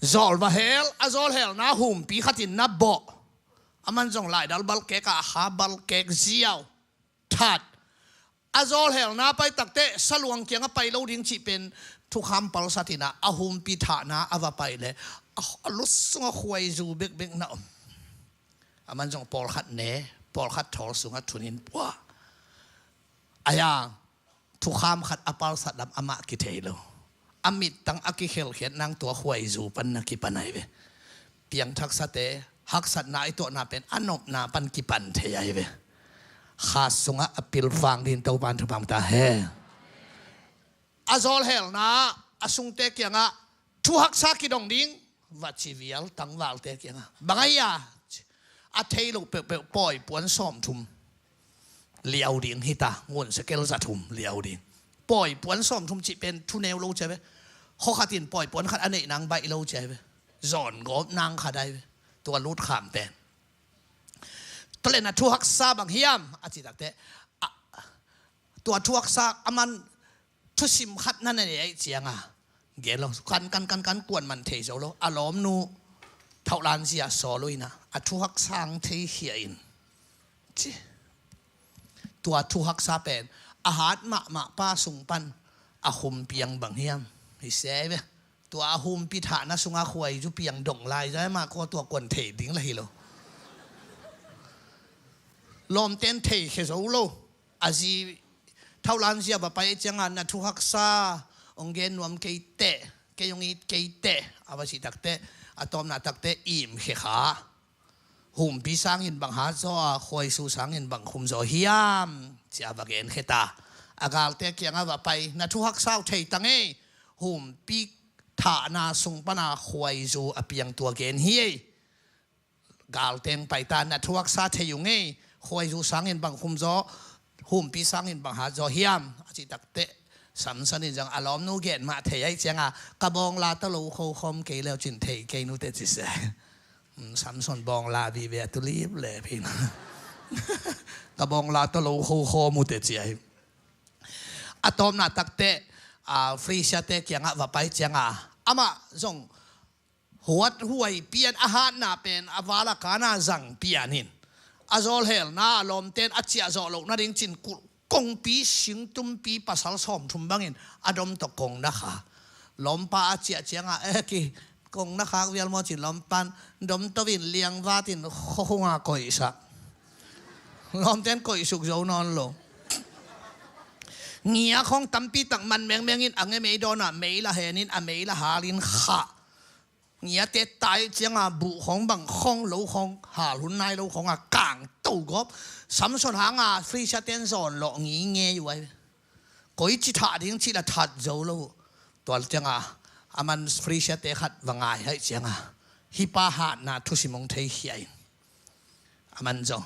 Zawl va hel a zawl helna humpi khatin na bawh. A man zong laidal balkek ah a kha balkek ziau that. A zawlhelna pai takte saluang kiangah pai lo ding cih pen thukham palsat inah a humpi thahna a va pai le a, a lut sungah khuaizu bekbek na om. A man zong pawlkhat ne pawlkhat thawl sungah thunin pua. Aya thukham khat a palsat lam amah kithei lo. A mittang a kikhelkhiat nang tua khuaizu pan na kipan ai ve. Piangthaksate haksatna i tuahna pen a nopna pan kipan thei ahi ve. Kha sungah a pilvang ding Topan thupha ta hen. A zawlhelna a sungte kiangah thu haksa kidong ding va ci vial tangvalte kiangah. Bang ahi a? A thei lo peuhpeuh pawi puan sawmthum liau ding hi ta, ngun sekel za thum liau ding. Pawi puan sawmthum cih pen thu neu lo ci ahi ve. Khua khat in pawi puan khat a neih nang baih lo ci ahi ve. Zawn gawp nang khat ahi ve. Tua lut kham pen. Tua leh na thu haksa bang hiam a cih takteh, a, tua thu haksa a man thusim khat na na neih cianga gen lo, kan kan kan kan kuan man thei zo lo. A lawmnu thauhlan zia sawl uh ina a thu haksa hong thei khia in ci. Tua thu haksa pen a hat mahmah pa sung pan a hum piang bang hiam? Hi se ve. Tua a humpi thahna sunga khuaizu piang dong lai zai mah kua tua kuan thei ding la hi lo. Lawmten thei khe zo lo. A zi thauhlan zia va pai cianga na thu haksa hong gen nuam kei teh, kei hong it kei teh a va cih takteh, a tawpna takteh im khe kha. Humpi sangin bang hat zaw a, khuaizu sangin bang khum zaw hiam? Cia va gen khe ta. A galte kiangah va pai, na thu haksa uh thei ta ngei. Humpi thahna sung pana khuaizu a piang tua gen hi ei. Galteng pai ta, na thu haksa thei uh ngei. Khuaizu sangin bang khum zaw, humpi sangin bang hat zaw hiam? A cih takteh Samson in zong a lawmnu gen mah thei ahi cianga, ka bawngla ta lo kho khawm kei leu cin thei kei nute ci se. Samson bawngla vive a tulip le phin. Ka bawngla ta lo kho khawm ute ci ahi. A tawpna takteh, a, Philisiate kiangah va pai cianga amah zong huat huai pian a hatna pen a val a kana zang pianin a zawlhelna a lawmten a ciah zawh loh nading cin kulh kongpi singtumpi pasal sawmthum bangin a dom tawh kong na kha. Lawmpa a ciah cianga, eh, ki kong na khak vial maw cin lawmpan dom tawh in liangvatin khuakhunga koihsak. Lawmten koihsuk zo nawn lo. Ngia khong tampi tak man mengmengin a nge mei dawnah mei la henin a mei la halin kha. Ngiate tai cianga buh khong bang khong lo khong hal hun nai lo khonga kang to gawp. Samson hanga Philisiaten zawn lawh ngi ngei uh ai. Koi ci thah ding cih la that zo lo. Tual cianga aman Philisiate khat va ngai haih cianga hih pa hatna thusim hong thei khia in. Aman zong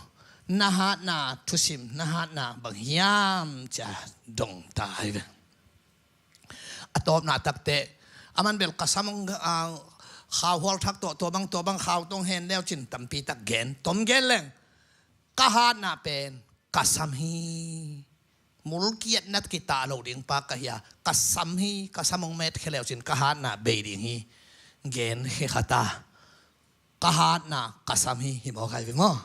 na hatna thusim, na hatna bang hiam cia dong ta ai ve. A tawpna takteh aman bel ka sam hong, ah, khauhual thak tawh tua bang tua bang khau tong hen leu cin tampi tak gen, tom gen leng ka hatna pen ka sam hi. Mulkiatna kitah lo ding pa ka hi a, ka sam hi, ka sam hong met khe leu cin ka hatna bei ding hi. Gen khe kha ta. Ka hatna ka sam hi, hi maw kai ve maw?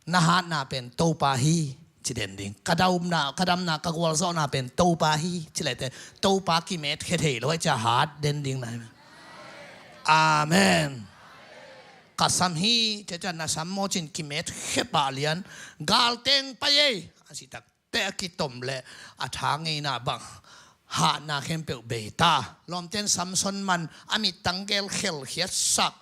Na hatna pen Topa hi ci den ding. Ka damna, ka damna, ka gualzawhna pen Topa hi ci lete Topa kimet khe thei lo ai cia hat den ding nai. Amen. Ka sam hi, cia cia na sam maw cin kimet khe pah lian. Galteng pai ei a si tak te a kitom le a tha ngeina bang hatna khempeuh bei ta. Lawmten Samson man a mittang gel khelkhiat sak.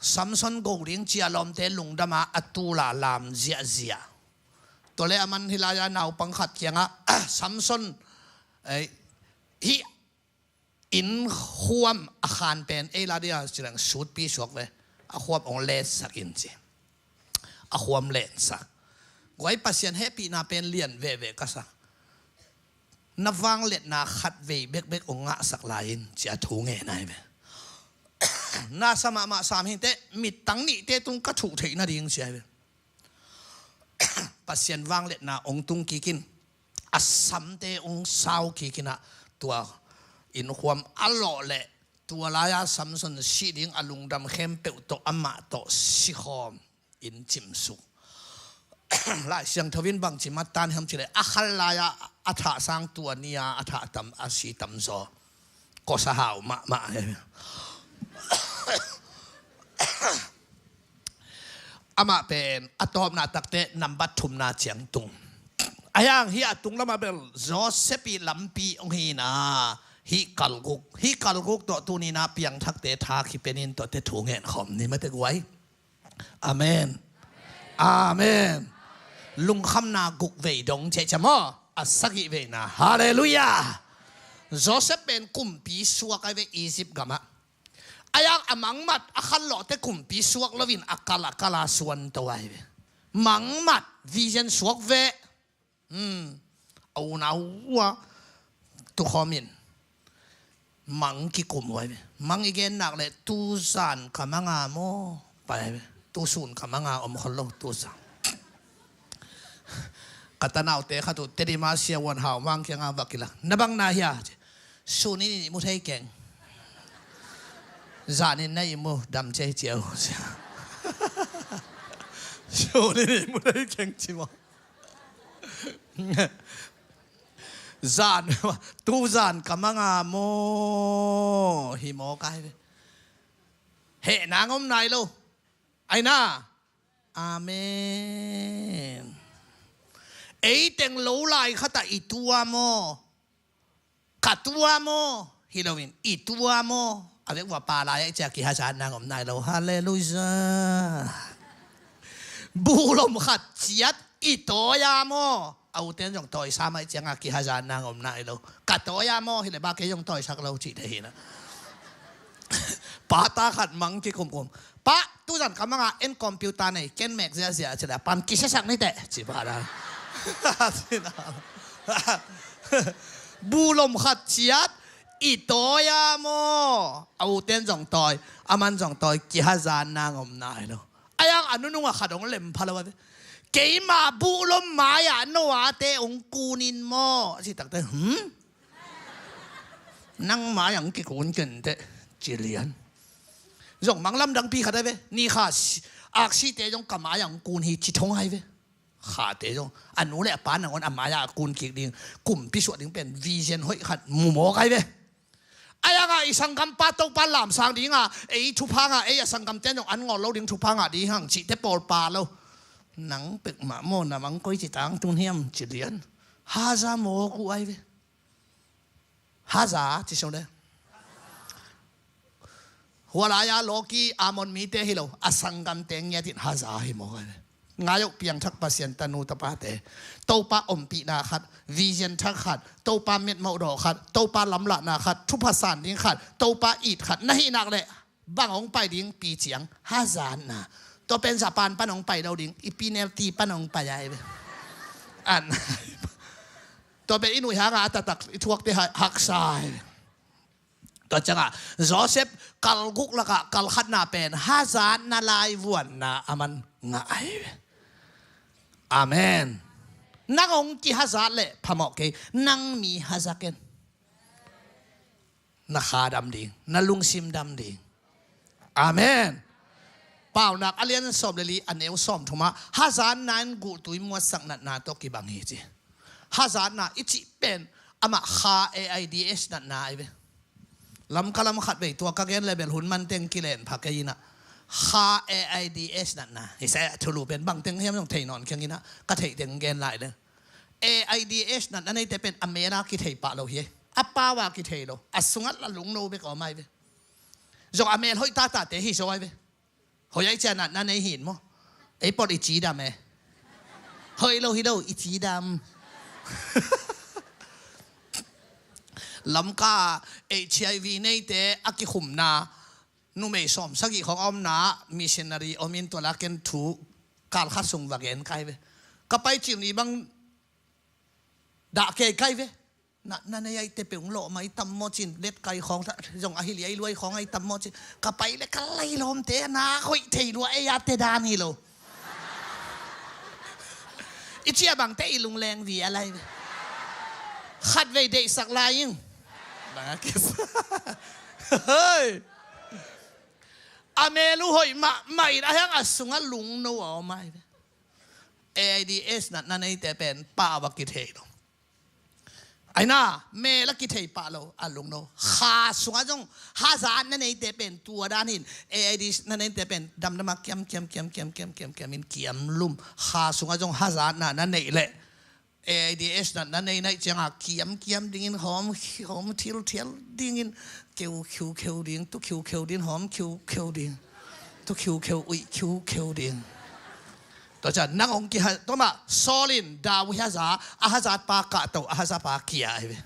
Samson go ding cia lawmte lungdama a tula lam ziahziah. Tua le a man hi lai-a naupang khat kiangah Samson, eh, hih inn khuam a khan pen ei la dia ci leng sutpi suak ve. A khuam hong letsak in ci. A khuam letsak. Guai Pasian hehpihna pen lian veve ka sa. Na vangliatna khat vei bekbek hong ngahsak lai in cia thu nge nai ve. Na sa mahmah sam hingte mittang nihte tung ka thuh theih nading cia ve. Pasian vangliatna hong tung kikin a samte hong sau kikin ah tua inn khuam a lawh leh tua lai-a Samson sih ding a lungdam khempeuh tawh amah tawh sikhawm in cimsuk. Lai Siangtho in bang cim a tan hiam cileh a khal lai-a a thah sang tua ni-a a thah tam a si tam zaw. Kawsa hau mahmah. Amah pen a tawpna takte nambat thumna ciang tung. A hiang hi a tung lamah bel Joseph ih lampi hong hina. Hih kalguk, hih kalguk tawh tuni-in ah piangthakte tha kipenin tawh te thu ngen khawm ni mate guai. Amen. Amen. Lungkhamna guk vei dong ciahciah maw, a sagih veina. Halleluiah. Joseph pen kumpi suak ai ve Egypt gamah. Ai ang a mangmat a khanlawhte kumpi suak loin a kal a kal a suanto ai ve. Mangmat vision suak ve. Hmm. A unau uh a tukhawmin mang kikum uh ai ve. Mang i gen nak leh tuzan ka manga maw? Pai ai ve. Tusun ka manga om khol lo tuzan. Ka tanaute khat uh Tedim a siavuan hau mang kiangah va kilak. Na bang na hia? Sunin in i mu thei keng. Zanin na i mu dam cei ciau. Sunin in i mu thei keng ci maw? Zan, tuzan ka manga maw? Hi maw kai ve. Heh nang om nai lo. Ai na. Amen. Ei teng lo lai khatah i tua maw? Ka tua maw? Hi loin i tua maw? A vek va pa lai a i ciah kihazat nang om nai lo. Halleluiah. Buhlom khat ciat i tawi a maw? A uten zong tawi sam a i ciangah kihazat nang om nai lo. Ka tawi a maw? Hi le ba kei zong tawisak lo cih te hi na. Pata khat mang kikumkum. Pa, tuzan ka manga en computer nei, ken mek ziahziah ci le a pan kisiasak ni teh ci pa da. Buhlom khat ciat i tawi a maw? A uten zong tawi, a man zong tawi, kihazat nang om nai lo. Ai ang a nunung a khat hong lem pha lo a ve. Keima buhlom mai-ah no ate hong kunin maw? A ci takte, hmm? Nang mai-ah hong kikun kenteh ci lian. Zong mang lamdangpi khat ai ve. Ni kha aksite zong ka mai-ah hong kun hi ci thong ai ve. Khate zong a nu le a pa nangawn a mai-ah a kun kik ding, kumpi suah ding pen vision hoih khat mu mawk ai ve. Ai ang a i sanggampa Topa lamsang dinga ei thupha nga, ei a sanggamte zong an ngawl lo ding thupha nga ding hang cihte pawlpa lo. Nang pek mah maw, na mang koi ci tangtun hiam ci lian. Haza mawk uh ai ve. Haza ci sung le. Hua lai-a lawki Ammon mite hi lo, a sanggamte ngiatin haza hi mawk ai ve. Ngai uh piangthak Pasian tanu tapate. Topa ompihna khat, vision thak khat, Topa mitmoh dawh khat, Topa lamlahna khat, thupha san ding khat, Topa it khat na hih nak leh bang hong pai ding pi ciang, hazatna. Tua pen Japan pan hong pai lo ding, i penalty pan hong pai ai ve. An. Tua pen i nuih hanga a taktak i thuakte ha-, haksa ai ve. Tua ciangah Joseph kalguk lakah kalkhatna pen hazatna laivuanna a man ngah ai ve. Amen. Nang hong kihazat leh phamawh kei, nang mi haza ken. Na kha dam ding, na lungsim dam ding. Amen. Paunak a lian sawm le li a neu sawm thumah hazatna in guhtui muatsak natna tawh kibang hi ci. Hazatna i cih pen amah kha AIDS natna ai ve. Lamka lam khat vei tua ka gen le bel hun man teng kilen pha kei inah. Kha AIDS natna. Hi se thulu pen bang teng hiam zong thei nawn keng inah. Ka theih teng gen lai le. AIDS natna neite pen a mela kithei pah lo hi. A pawa kithei lo. A sungat la lungno bek om ai ve. Zong a mel hoih tatate hi zaw ai ve. Hoih ai cia natna nei hin maw? Ei pot i cidam e. Hoih lo hi lo i cidam. Lamka HIV neite a kikhumna numei sawm sagih khong a omna missionary omin tua la ken thu kalkhat sung va gen kai ve. Ka pai cil ni bang dah kei kai ve. Na, na nei aite pe ung lawh mai tam maw cin, let kai khawng ta, zong a hili ai luai khawng ai tam maw cin. Ka pai le ka lai lawmte na hoih thei lua ei a te dan hi lo. I cia bangte i lungleng vi a lai ve. Khat vei deihsak lai ing. Bang a kis. Hei. A melu hoih mahmah in a hiang a sungah lungno a om ai ve. AIDS natna neite pen pau a kithei lo. Aina, mel a kithei pah lo, a lungno. Kha sungah zong hazatna neite pen tua dan hin. AIDS na neite pen damdam a kiam, kiam, kiam in kiam lum. Kha sungah zong hazatna na neih leh AIDS natna nei naih ciangah kiamkiam dingin, hawm, hawm thilthial dingin, keu khiukheu ding, tu khiukheu ding, hawm khiukheu ding, tu khiukheu, uih khiukheu ding. Tua ciang nang hong kiha, tua mah Saul in David haza, a hazat pa kahto, a hazat pa kia ahi ve.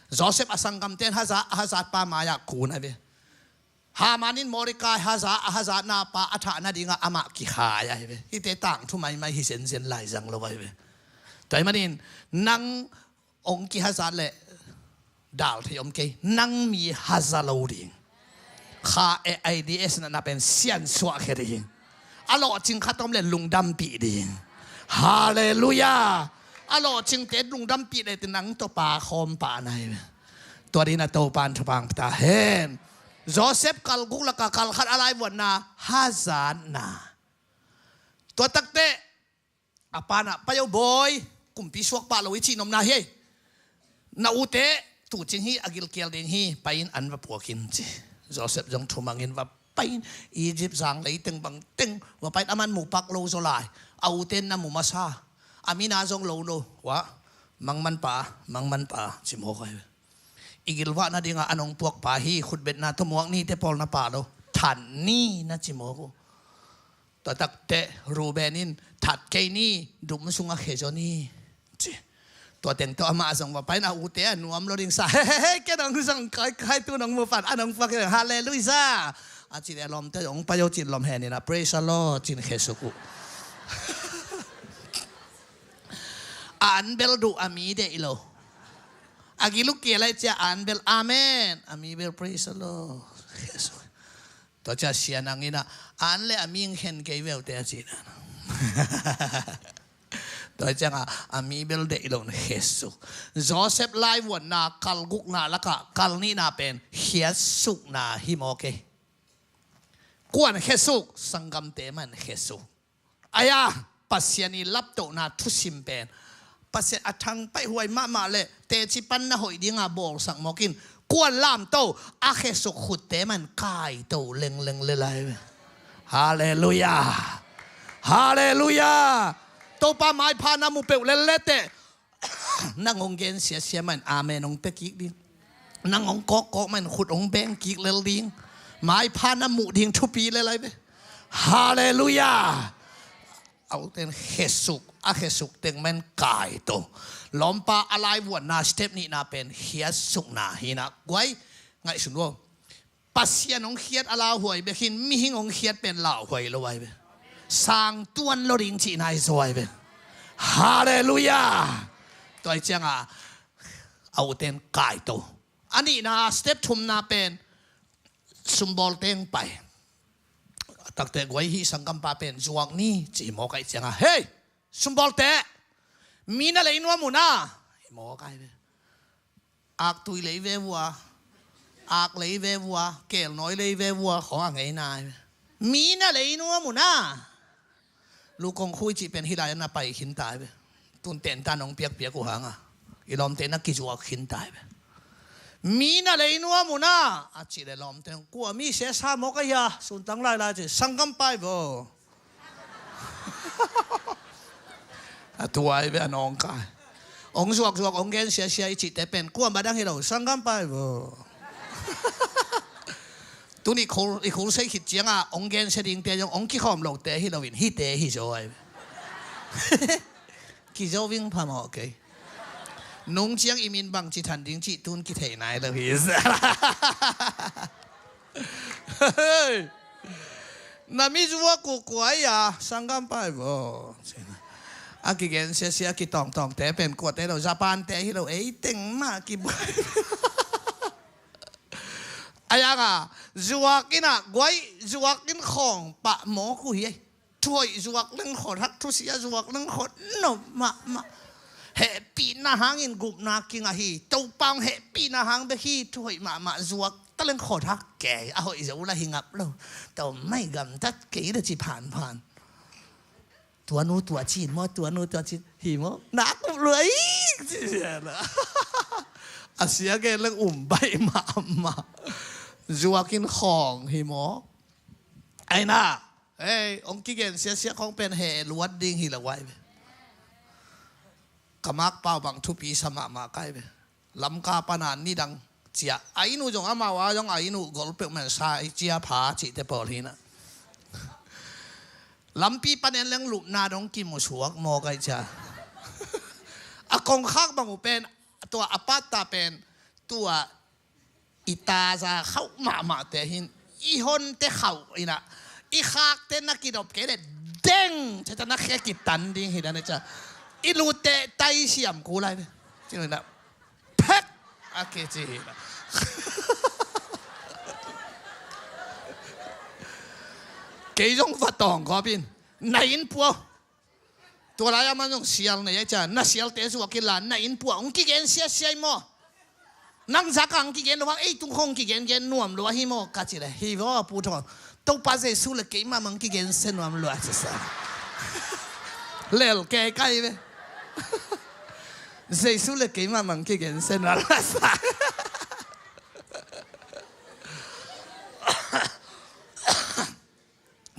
Joseph a sanggamte in haza, a hazat pa mai-ah kun ahi ve. Haman in Mordecai haza, a hazatna pa a thah nadingah amah kikhai ahi ve. Hihte tangthu maimai hi zenzen lai zang lo ahi ve. Tua ahih manin nang hong kihazat leh dal thei om kei. Nang mi haza lo ding. Kha e, AIDS natna pen siansuah khia ding. A lawhcing khat om leh lungdampih ding. Halleluiah. A lawhcingte lungdampih leh te nang tawh pa khawm pah na hi ve. Tua dingin a Topa in thupha hong pia ta hen. Joseph kal guk lakah kal khat a laivuanna hazatna. Tua takteh a pa in ah, "Pai o bawi, kumpi suak pah lo i cih nopna hi ei. Na ute tuucing hi, a gilkial ding hi, pai-in an va puak in," ci. Joseph zong thumangin va pai-in Egypt zang leiteng bangteng va pai-in, aman mu pak lo zaw lai. A ute in na mu masa. A mina zong lo lo. Ua, mangmanpa, mangmanpa ci mawk ahi ve. I gilvah nadingah an hong puakpa hi, khutbetna tawh muak ni, te pawl na pah lo. That ni na ci mawk uh. Tua takteh Reuben in, "That kei ni, dum sungah khia zaw ni," ci. Tua teng tawh amah zong va pai-in a ute a nuam lo ding sa. "He, he, he, ken hong zong kai, kai tu nong mu pan, an hong puak hi. Halleluiah." A cih leh a lawmte hong pai o cin lawm hen in ah, "Praise the Lord," cin khesuk uh. A an bel duh, a mi deih lo. A gil uh kial lai ciah a an bel, "Amen." A mi bel, "Praise the Lord." Khesuk. Tua ciah sia nang in ah, "A an le a mi hong khen kei ve uh teh," a ci na. Tua ciangah a mi bel deih lo in khesuk. Joseph laivuanna kal gukna lakah kal nihna pen khiatsukna hi mawk e. Kuan khiatsuk? Sanggamte mah in khiatsuk. Ai-a, Pasian i laptohna thusim pen Pasian a thangpaih huai mahmah le teci panna hoih dinga bawlsak mawk in, kuan lamto, a khesuk khutte mah in kaito lengleng le lai ve. Halleluiah. Halleluiah. Topa maipha na mu peuh lel le teh, nang hong gen siasia mah in amen hong pia kik ding. Nang hong kawkkawk mah in khut hong beng kik lel ding. Maipha na muh ding thupi le lai ve. Halleluiah. A ute in khesuk, a khesuk teng mah in kaito. Lawmpa a laivuanna step nihna pen khiatsukna hi in ah, guai, ngaihsun un. Pasian hong khiat a lauhuai bek hi in, mihing hong khiat pen lauhuai lo ahi ve. Sang tuan lo ding cihna hi zaw ahi ve. Halleluiah. Tua hi ciangah a ute in kaito. A nihna step thumna pen sumbawl teng pai. A takteh guai, hih sanggampa pen zuak ni ci hi mawk ahih ciangah, "Hei, sumbawlte, mi na lei nuam uh na," hi mawk ahi ve. Aktui lei ve vua, ak lei ve vua, kelnawi lei ve vua khawng a ngeina ahi ve. "Mi na lei nuam uh na." Lu kong khui cih pen hih lai-ah na pai khin ta ahi ve. Tun tentan hong piakpiak uh hanga i lawmte na kizuak khin ta ahi ve. "Mi na lei nuam uh na," a cih leh lawmte, "Kua mi sesa mawk ahi a, suntang lailai," ci. "Sanggampa hi vaw." A tua ahi ve a nawngkai. Hong zuakzuak, hong gen siasia i cihte pen kua mah dang hi lo, sanggampa hi vaw. Tuni i khul, i khul sei khit ciangah hong gensia dingte zong hong kikhawm lote hi loin hihte hi zaw ahi ve. Kizo ving phamawh kei. Nung ciang i min bangci than ding cih tun kithei nai lo hi. "Na mi zuak uh kua hi a, sanggampa hi vaw." A kigen siasia, a kitawngtawngte pen kuate hi lo, Japan-te hi lo, ei teng mah kibuai. A yanga zuak in ah guai, zuak in khawng pah mawk uh hi ei. Thuhoih zuak leng khawt hak, thusia zuak leng khawt nop mahmah. Hehpihna hangin gupna kingah hi. Topa hong hehpihna hang bek hi, thuhoih mahmah zuak ta leng khawt hak kei. A hoih zo la hi ngap lo. Tua mai gamtat kei la ci phanphan. Tua nu tua cin maw, tua nu tua cin hi maw. Nak up lua i. A sia gen leng um baih mahmah. Zuak in khawng hi maw. Aina. Ei, hong kigen siasia khawng pen heh luat ding hi lo ahi ve. Ka makpau bang thupi sa mahmah kai ve. Lamka pana nidang cia a inn uh zong amau a zong a inn uh gol peuhmah sa i cia pha cihte pawl hinah. Lampi panen leng lupna dong kimusuak maw kai cia. A kongkhak bang uh pen tua a patta pen tua i taza khauh mahmahte hin i honte khauh inah i khakte na kidop kei le deng ceta na khia kitan ding hi dan a cia. I lute tai siam ku lai ve. Cin inah phek a kici hi. Kei zong va tawng kawpin na inn pua. Tua lai-ah man zong sial nei a cia na sialte zuak inla na inn pua hong kigen siasia i maw? Nang zaka hong kigen lo hang ei tung khong kigen gen nuam lo ahi maw ka ci le hi vaw a pu thong. Topa Jesu le keimah mang kigen sia nuam lo a ci sa. Lel kei kai ve. Jesu le keimah mang kigen sia nuam lo a sa.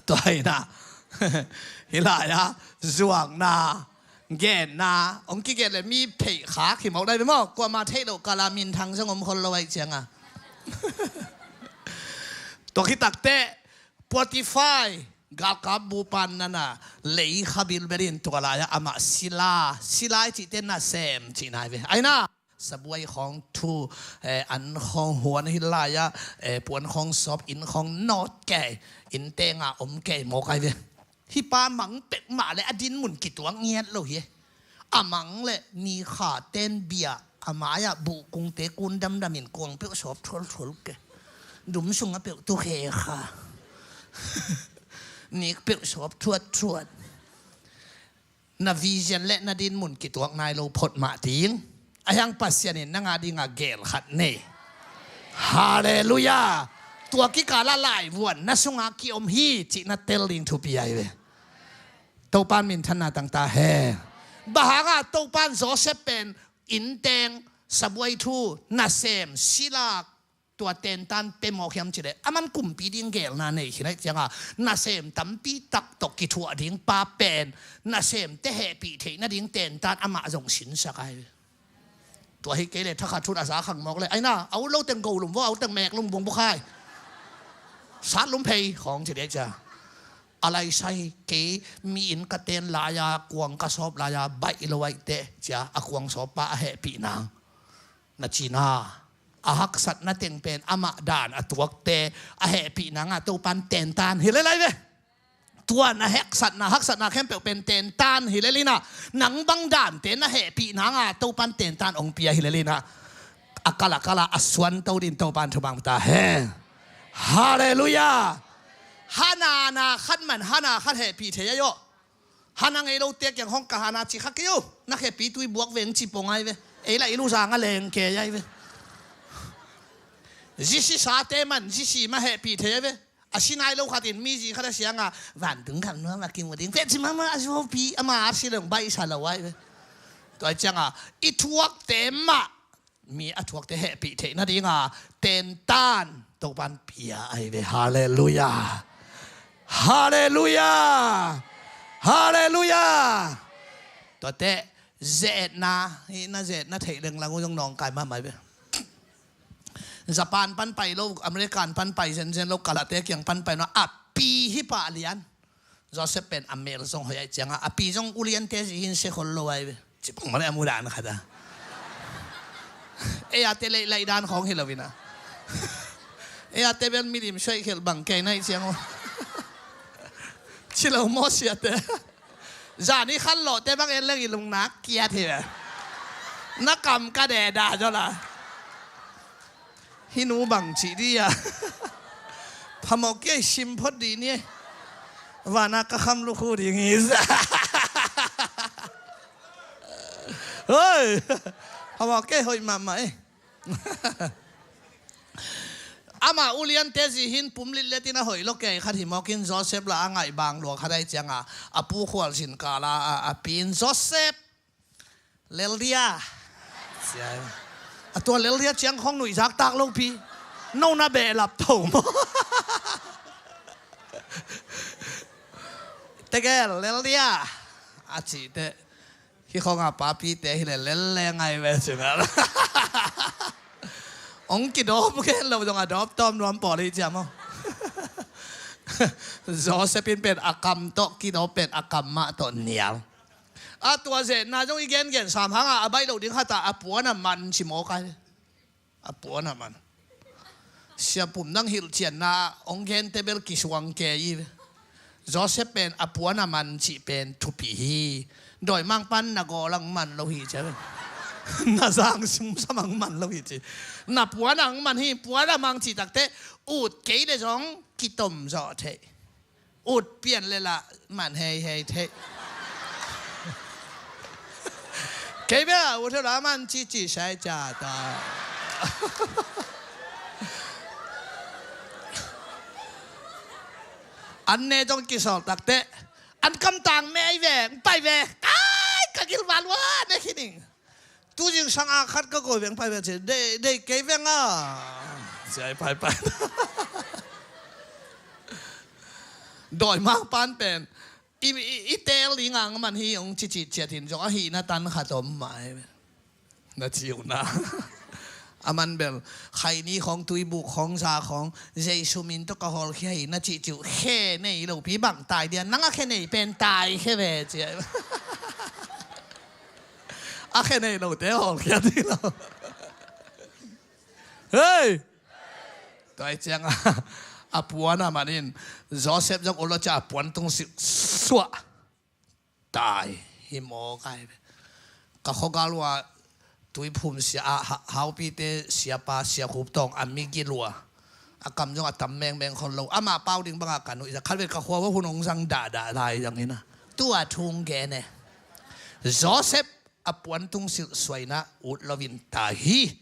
Tua hi na. Hi lai-ah zuakna genna hong kigen le mi pheih khak hi mawk dai ve maw? Kuama theih loh kala minthang zong om khol lo aih cianga. Tua khitakteh Potifar galkap bupan nana lei khabil berin tua lai-ah amah sila sila i cihte nasem cihna hi ve. Aina sabuai khawng thu an khawng huan hi lai-ah puan khawng sawp inn khawng nawt kei inn tenga om kei mawk ai ve. Hih pa mang pek mah le a din mun kituak ngiat lo hi. A mang le ni kha ten bia a mai-ah buhkungte kun damdamin kuang peuh sawp thualthual ke. Dum sungah peuh tu khe kha. Nik peuh sawp thuatthuat. Na vision le na din mun kituak nai lo phot mah ding. A hiang Pasian in nang a dinga gel khat nei. Halleluiah. Tua kikala laivuan na sunga kiom hi cih na tel ding thupi ai ve. Topan minthanna tangta he. Bahanga Topan Joseph pen inteng sabuai thu nasem silak tua tentan pe mawk hiam cileh aman kumpi ding gelna nei khinai cianga nasem tampi tak tawh kithuah ding pa pen nasemte hehpih theih nading tentan amah zong sinsak ai. Tua hi kei le thakhat thut a za khang mawk le aina a ut lo teng go lum vaw a ut teng mek lum bung bukhai sat lum phei khawng cileh cia. A laisai kei mi in ka ten lai-a kuang ka sawp lai-a baih lo aihte cia a kuang sawp pa a hehpih nang na cina a haksatna teng pen amah dan a tuakte a hehpih nanga Topan tentan hi lelai ve. Tuan a haksatna haksatna khempeuh pen tentan hi lelina nang bang dante na hehpih nanga Topan tentan ong pia hi lelina a kala kala a suan to din Topan thubang ta he. Halleluiah. Hanana khat man hana khat hehpih thei ayo. Hana ngei lo tek yang hong ka hana ci kha kei uh na khepi tui buak veng ci pong ai ve. Ei la i lu zang a leng kei ai ve. Zisi sate man zisi ma hehpih thei ai ve. A si nai lo khat in mi zi khat a sianga vantung kham nuam a kimu ding pet ci mama a zuaupi ama a si leng baih sa lo ai ve. Tua cianga i thuakte mah mi a thuakte hehpih theih nadinga tentan Topan pia ai ve. Halleluiah. Halleluiah. Halleluiah. Tuate zetna hihna zetna theih lenglang uh zong nawngkai mahmah ai ve. Japan pan pai lo American pan pai zenzen lo kalate kiang pan pai no a pi hi pah lian. Joseph pen a mel zong hoih ai cianga a pi zong uliante zi hin se khol lo ai ve. Cipang male a mudan khata. Ei ate leih laih dan khawng hi lo ina. Ei ate bel milim suaih khelh bang kei naih ciang uh. Ci lo maw siate. Zani khan lawhte bang en leng i lungnak kiat hi ve. Na kam ka deda zaw la. Hih nu bang cih di a. Phamawh kei sim phot di ni. Vana ka kham lukhu ding hi. Hoi. Phamawh kei hoih mahmah e. Ama uliante zi hin pumlit letin a hoih lo kei khat hi mawkin Joseph la a ngaih bang lua khat ai cianga a pu khual zin kala a pi in Joseph Leldia. A tua leldia ciang khong nuihzak tak lopi. No na behlap tho maw? Tegel leldia a cihte Hih khong a papite hi le lel le ngai ve cingah. Hong kidawp gen lo zong a dawp tawm nuam pawl hi cia maw? Joseph in pen a kam tawh kidawp pen a kam mah tawh nial. A tua zetna zong i gengen sam hangah a baih loh ding khatah a puan a man ci mawk ai. A puan a man. Sia Pum nang hilhcianna hong gente bel kisuang kei hi. Joseph pen a puan a man cih pen thupi hi. Dawimangpa'n na gawl ang man lo hi cia. Na zang sumsam ang man lo hi ci. Na puan ang man hi, puan a mang cih takte ut kei le zong kitom zawh theih. Ut pian le lah man heihei theih. Kei bia ut la man cici sai ca ta. An ne zong kisawl takte an kamtang me ai ve, pai ve. Ai, ka gilval ua ne khining. Tu zingsang a khat ka koi veng pai veng ci, dei, dei kei veng a. Ci ai pai pai. Dawimangpa'n pen i, i, i teel ding ang man hi hong cici ciat hin zong a hihna tan khat om mah hi. Na ci uh na. A man bel Khaini khong, Tuibuk khong, Za khong Jesu min tawh ka hawlkhia hi na cihcih uh khe nei lopi bang tai dia, nang a khe nei pen tai khe ve ci ai. A khe nei lote hawlkhia ding lo. Hei! Tua i ciang a, a puan a man in Joseph zong ulaw cia a puan tung silh suah. Tai hi mawk ai ve. Ka khuagal ua Tuiphum sia a ha-, Haupite siapa Sia Khup Tawng a migil ua. A kam zong a tam mengmeng khol lo. Amah pau ding bangah ka nuihzak khat ve ka khua ua hun hong zang dahdah lai zang hi na. Tua thu hong gen e. Joseph a puan tung silh suaina ut loin tai hi.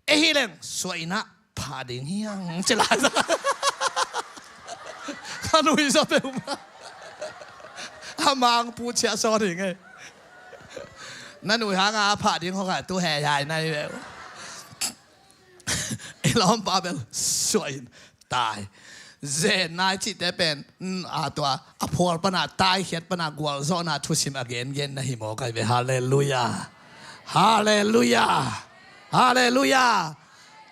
Ei hi leng suaina pha ding hiang ci lai. Ka nuihza peuhmah. A mang pu ciah saw ding e. Na nuih hanga a pha ding hong a tu he yai nai ve. I lawmpa bel suain tai. Zen nai cihte pen, mm, a tua a phual pana, taikhiat pana gualzawhna thusim a gengen na hi mawk ai ve. Halleluiah. Halleluiah. Halleluiah.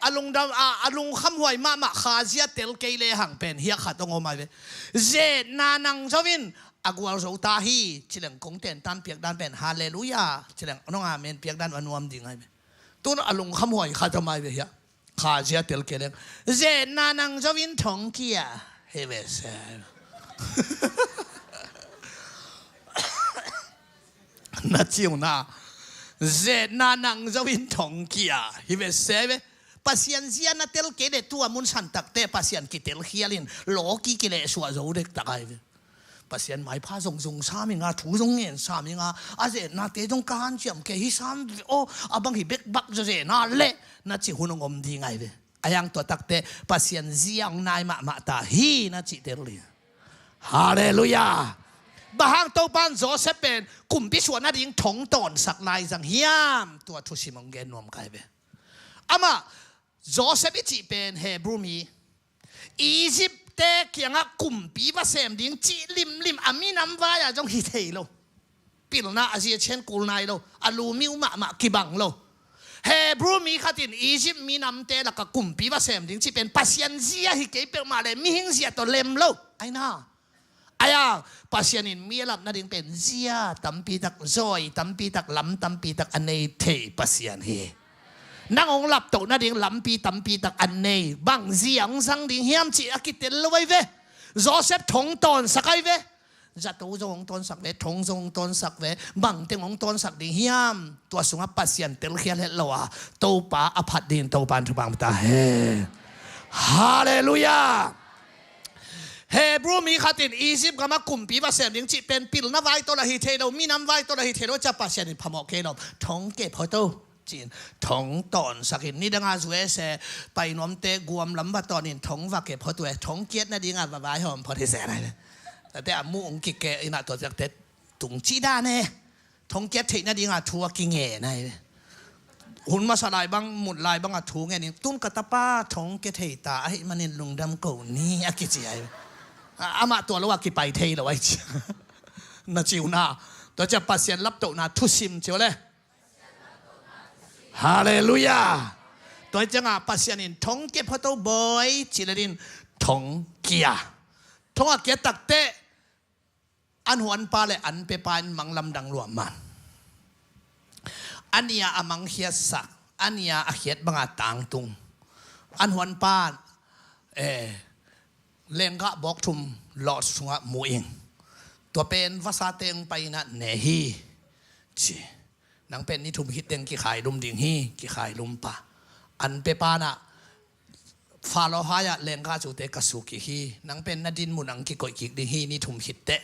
A lungdam a, a lungkhamhuai mahmah khazia tel kei lehang pen hiah khat hong om ai ve. Zetna nang zo in a gualzo ta hi. Cileng kong tentan piakdan pen halleluiah. Cileng nong amen piakdan a nuam ding ai ve. Tun a lungkhamhuai khat om ai ve hiah. Khazia tel kei leng zetna nang zo in thongkia hi ve se. Na ciu na. Zetna nang zo in thongkia hi ve se ve. Pasian zia na tel kei le tua mun san takte Pasian kitel khial in lawki kilehsuah zo dek tak ai ve. Pasian maipha zong zong sam inga, thu zong ngen sam inga, a zetnate zong ka hanciam kei hi sam ve aw, a bang hi bek bak zaw zetna leh na ci hun hong om ding ai ve. A yang tua takte Pasian zia hong nai mahmah ta hi na cih tel ding. Halleluiah. Bang hang Topa'n Joseph pen kumpi suah nading thong tawnsak lai zang hiam? Tua thusim hong gen nuam kai ve. Amah Joseph i cih pen Hebrew mi, Egypt-te kiangah kumpi va sem ding cih limlim a minam vai-ah zong hi thei lo. Pilna a zia cian kul nai lo, a lu miu mahmah kibang lo. Hebrew mi khat in Egypt minamte lakah kumpi va sem ding cih pen Pasian zia hi kei peuhmah le mihing zia tawh lem lo. Ai na. Ai-a, Pasian in mi a lap nading pen zia tampi tak, zawi tampi tak, lam tampi tak a nei thei Pasian hi. Nang hong laptoh nading lampi tampi tak a nei, bang zia hong zang ding hiam cih a kitel lo ai ve. Joseph thong tawnsak ai ve. Zato zong hong tawnsak ve, thong zong hong tawnsak ve, bangteng hong tawnsak ding hiam? Tua sungah Pasian telkhial het lo a, Topa a phat ding Topa in thupha ta hen. Halleluiah. Hebrew mi khat in Egypt gamah kumpi va sem ding cih pen pilna vai tawh lah hi thei lo, minam vai tawh lah hi thei lo, cia Pasian in phamawh kei lo. Thong kep hot o, ci-in thong tawnsak in, nidangah U S A pai nuamte guam lam va tawn in thong va kep hot uh e, thong kiat nadingah va vaihawm phot hi zen ai ve. Tate a muh ong kikeh inah tua ciakte tung cih dan e. Thong kiat theih nadingah thu a kingen ai ve. Hun masa lai bang, mut lai bangah thu ngen in, tun ka tapa thong kia thei ta ahih manin lungdam ko ni a kici ai ve. A, amah tua lo a kipai thei lo ai ci. Na ciu na. Tua ciang Pasian laptohna thusim ci uh le. Halleluiah. Tua ciangah Pasian in thong kia photo boy ci le din thong kia. Thong a kia takte an huanpa le an pepa in manglamdang luah man. A nia a mangkhiatsak, a nia a khiat banga tangtung. An huanpa eh, lenggah bawk thum lawh sungah mu ing. Tua pen vasa teng paina ne hi ci. Nang pen ni thum khit teng kikhailum ding hi, kikhailum pa. An pepa nah Faro hai-ah lenggah cute ka suk kik hi. Nang pen na din mun ang kikoih kik ding hi, ni thum khit teh.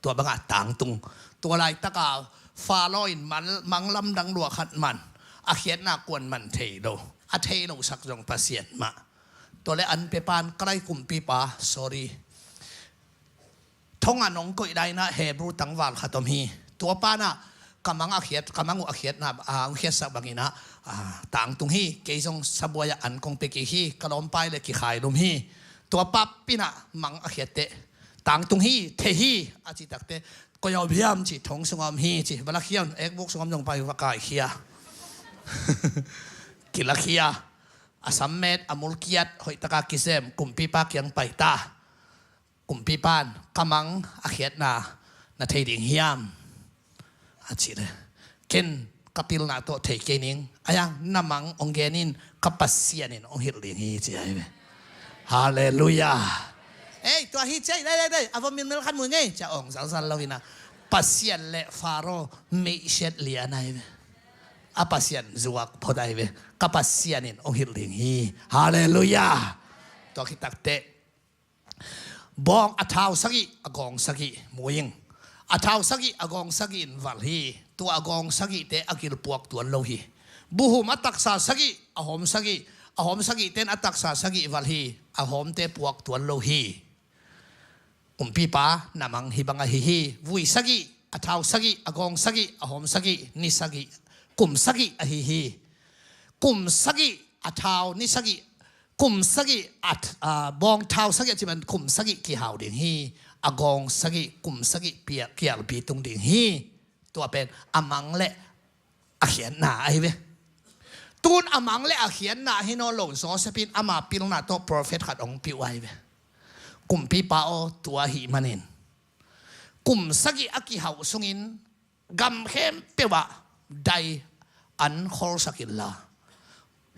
Tua bangah tangtung. Tua laitaka Faro in manglamdang luah khat man. A khiatna kuan man thei lo. A thei lo sak zong Pasian mah. Tua le an pepan ka lai kumpipa, sorry. Thong a nong koih daina Hebrew tangval khat om hi. Tua panah ka mang a khiat, ka mang uh a khiatna, a, hong khiatsak banginah, a, tangtung hi. Kei zong sabuai-ah an kong pia kik hi. Ka lawmpai le kikhailum hi. Tua pa pinah mang a khiatteh tangtung hi, thei hi, a cih takteh. Koi a om hiam ci, thong sungah om hi ci. Va lakhia un, ekbuk sungah om zong pai va kaikhia. Kilakhia. A sammet, a mulkiat, hoihtaka kisem, kumpipa kiang paita. Kumpipan, ka mang a khiatna na thei ding hiam? A cih le. Ken ka pilna tawh thei kei ning. Ayang na mang hong genin ka Pasian in hong hilh ding hi ci ahi ve. Halleluiah. Ei, tua hi ciai, dai, dai, dai. A va milmil khan mu ngei. Cia ong zalzal lo ina. Pasian le Faro meihsiat lian ahi ve. A Pasian zuak phot ahi ve. Ka Pasian in hong hilh ding hi. Halleluiah. Tua khit takteh. Bawng a thau sagih, a gawng sagih, mu ing. A thau sagih, a gawng sagih in valh hi. Tua a gawng sagihte a gil puak tuan lo hi. Buhum a taksa sagih, a hawm sagih, a hawm sagihte in a taksa sagih valh hi. A hawmte puak tuan lo hi. Kumpipa na mang hih bang ahi hi. Vui sagih, a thau sagih, a gawng sagih, a hawm sagih, ni sagih, kum sagih ahi hi. Kum sagih, a thau, ni sagih, kum sagih, a th-, a, bawng thau sagih a cih man kum sagih kihau ding hi. A gawng sagih, kum sagih pia-, kialpi tung ding hi. Tua pen a mang le a khiatna ahi ve. Tun a mang le a khiatna hi nawn lo, Joseph in ama pilna tawh prophet khat hong piuh ahi ve. Kumpipa aw, tua ahih manin kum sagih a kihauh sungin gam khempeuh ah dai an kholsak inla,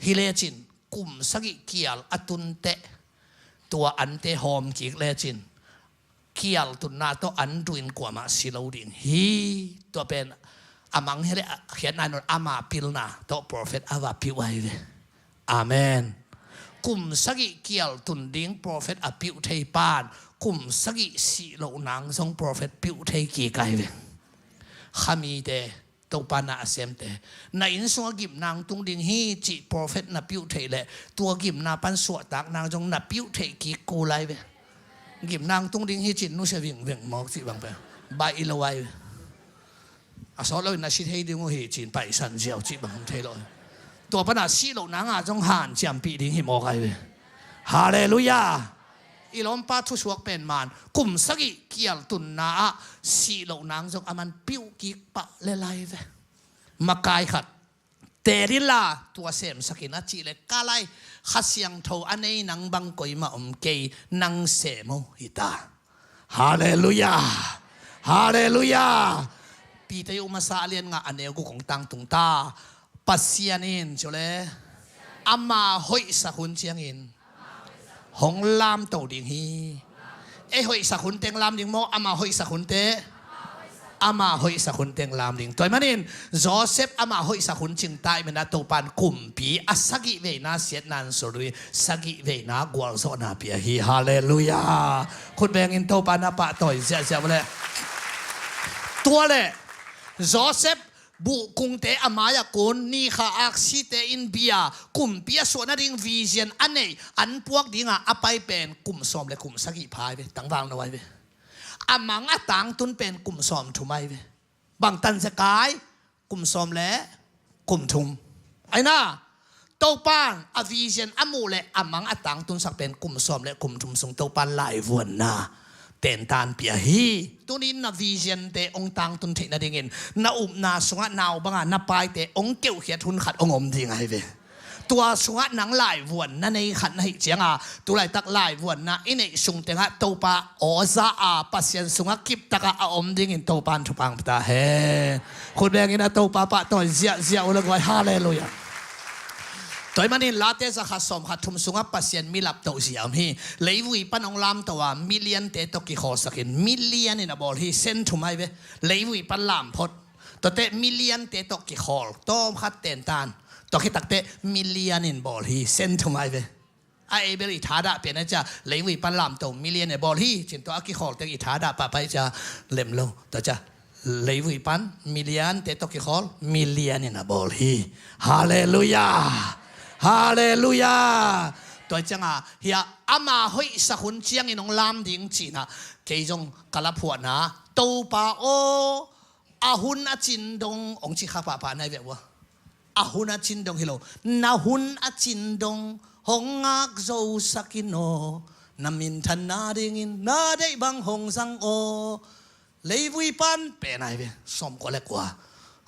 hi lecin kum sagih kial a tunteh tua ante hawm kik lecin kial tunna tawh an duh in kuamah si lo ding hi. Tua pen a mang hi le a khiatna nawn ama pilna tawh prophet a va piuh ahi ve. Amen. Kum sagih kial tun ding prophet a piuh thei pan kum sagih sih loh nang zong prophet piuh thei kik ahi ve. Khamite, Topa na a semte, na inn sungah gimnang tung ding hi cih prophet na piuh theih leh tua gimna pan suahtak nang zong na piuh theih kik kul ahi ve. Gimnang tung ding hi cih nusia vingveng mawk cih bang pen baih i lo ahi ve. A sawt loin na si thei ding uh hi cin paisan ziau cih bang hong thei lo. Tua pana sih loh nanga zong hanciampih ding hi mawk ahi ve. Halleluiah. I lawmpa thusuak pen man kum sagih kial tunna ah sih loh nang zong a man piuh kik pah le lai ve. Makai khat teel inla tua semsak in a cih le ka lai Kha Siangtho a nei nang bang koimah om kei, nang sem uh hi ta. Halleluiah. Halleluiah. Peter i um masa a lian nga a neu guk kong tangtung ta. Pasian in cule ama hoihsak hun ciangin hong lamto ding hi. Ei hoihsak hun teng lam ding maw, ama hoihsak hun teh? Ama hoihsak hun teng lam ding. Tua ahih manin Joseph ama hoihsak hun cingta ahih manin a Topan kumpi a sagih veina siatna an sual uh hi, sagih veina gualzawhna pia hi. Halleluiah. Khut bengin Topa na pahtawi ziahziah uh leh. Tua leh Joseph buhkungte a mai-ah kun, nikha aksite in bia, kumpi a suah nading vision a neih, an puak dinga a pai pen kum sawm le kum sagih pha ahi ve, tangval no ahi ve. A mang a tangtun pen kum sawm thum ahi ve. Bangtan zekai, kum sawm le kum thum. Aina, Topan a vision a muh le a mang a tangtunsak pen kum sawm le kum thum sung Topan laivuanna tentan pia hi. Tunin na vision te hong tangtun theih nadingin na upna sungah nau banga na paite hong keuhkhiat hun khat hong om ding ahi ve. Tua sungah nang laivuan na nei khat na hih cianga, tulaitak laivuanna i neih sung tengah Topa aw za a Pasian sungah kiptakah a om dingin Topa in thupha hong pia ta hen. Khut bengin a Topa pahtawi ziahziah ula guai. Halleluiah. Tua ahih manin Late zakhat sawmkhat thum sungah Pasian mi laptoh zia om hi. Leivui pan hong lamto a million te tawh kikhawlsakin million in a bawl hi. Sen thum ahi ve. Leivui pan lam phot. Tuate million te tawh kikhawl tawmkhat tentan. Tua khit takteh million in bawl hi. Sen thum ahi ve. A Abel i thadah pen a cia leivui pan lamto million e bawl hi. Cin tua a kikhawl teng i thadah pahpah i cia lem lo. Tua cia leivui pan million te tawh kikhawl million in a bawl hi. Halleluiah. Halleluiah. Tua cianga hia ama hoihsak hun ciangin hong lam ding cihna kei zong ka laphuahna Topa aw a hun a cin dong hong ci kha pahpah na hi ve ua. A hun a cin dong hi lo. Na hun a cin dong hong ngak zosakin aw. Na minthan nadingin na deih bang hong zang aw. Leivui pan pen ahi ve. Sawmkua le kua.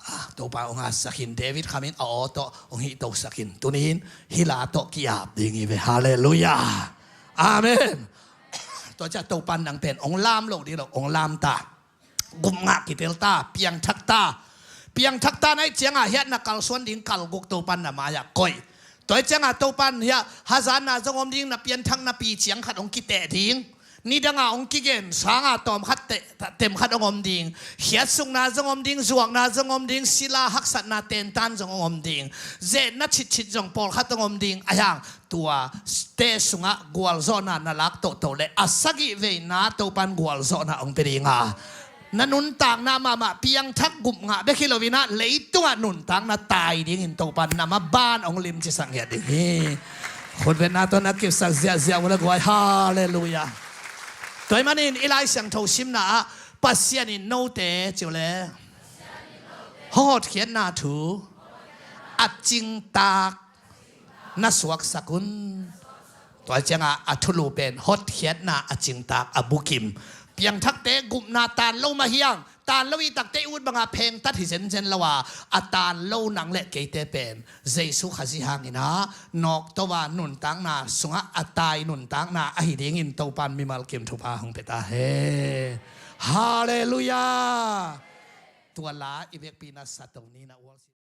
Ah, Topa hong hatsakin David khamin a aw tawh hong hihtosakin. Tunin hila tawh ki-ap ding hi ve. Halleluiah. Amen. Tua cia Topa nang pen hong lam lo ding lo. Hong lam ta. Gupngah kitel ta, piangthak ta. Piangthak ta na hih cianga hiah na kalsuan ding kalguk Topan na mai-ah koih. Tua hih cianga Topan hiah hazatna zong om ding, na pianthakna pi ciang khat hong kiteh ding. Nidanga hong kigen sanga tawmkhat teh, temkhat hong om ding. Khiatsukna zong om ding, zuakna zong om ding, sila haksatna tentan zong hong om ding. Zetna chitchit zong pawlkhat hong om ding. Ahiang tua te sungah gualzawhna na lak tohtoh le a sagih veina Topan gualzawhna hong pia dinga na nuntakna mahmah piangthak gupngah bek hi loinah leitungah nuntakna tai dingin Topan na maban hong limcisak ngiat ding hi. Khutbetna tawh na kipsak ziahziah uh le guai. Halleluiah. Tua hih manin i Lai Siangtho simna ah Pasian in note ciu le hong hotkhiatna thu a cingtak na suaksak un. Tua cianga a thulu pen hotkhiatna a cingtak a bukim. Piangthakte gupna tan lo mah hiang, tan lo i takte i ut banga phengtat hi zenzen lo a, a tan lo nang le keite pen Jesu Khazih hanginah nawkto a nuntakna sungah a tai nuntakna ahi dingin Topan mimal kim thupha hong pia ta hen. Halleluiah. Tua la i vekpi na sato ni na ual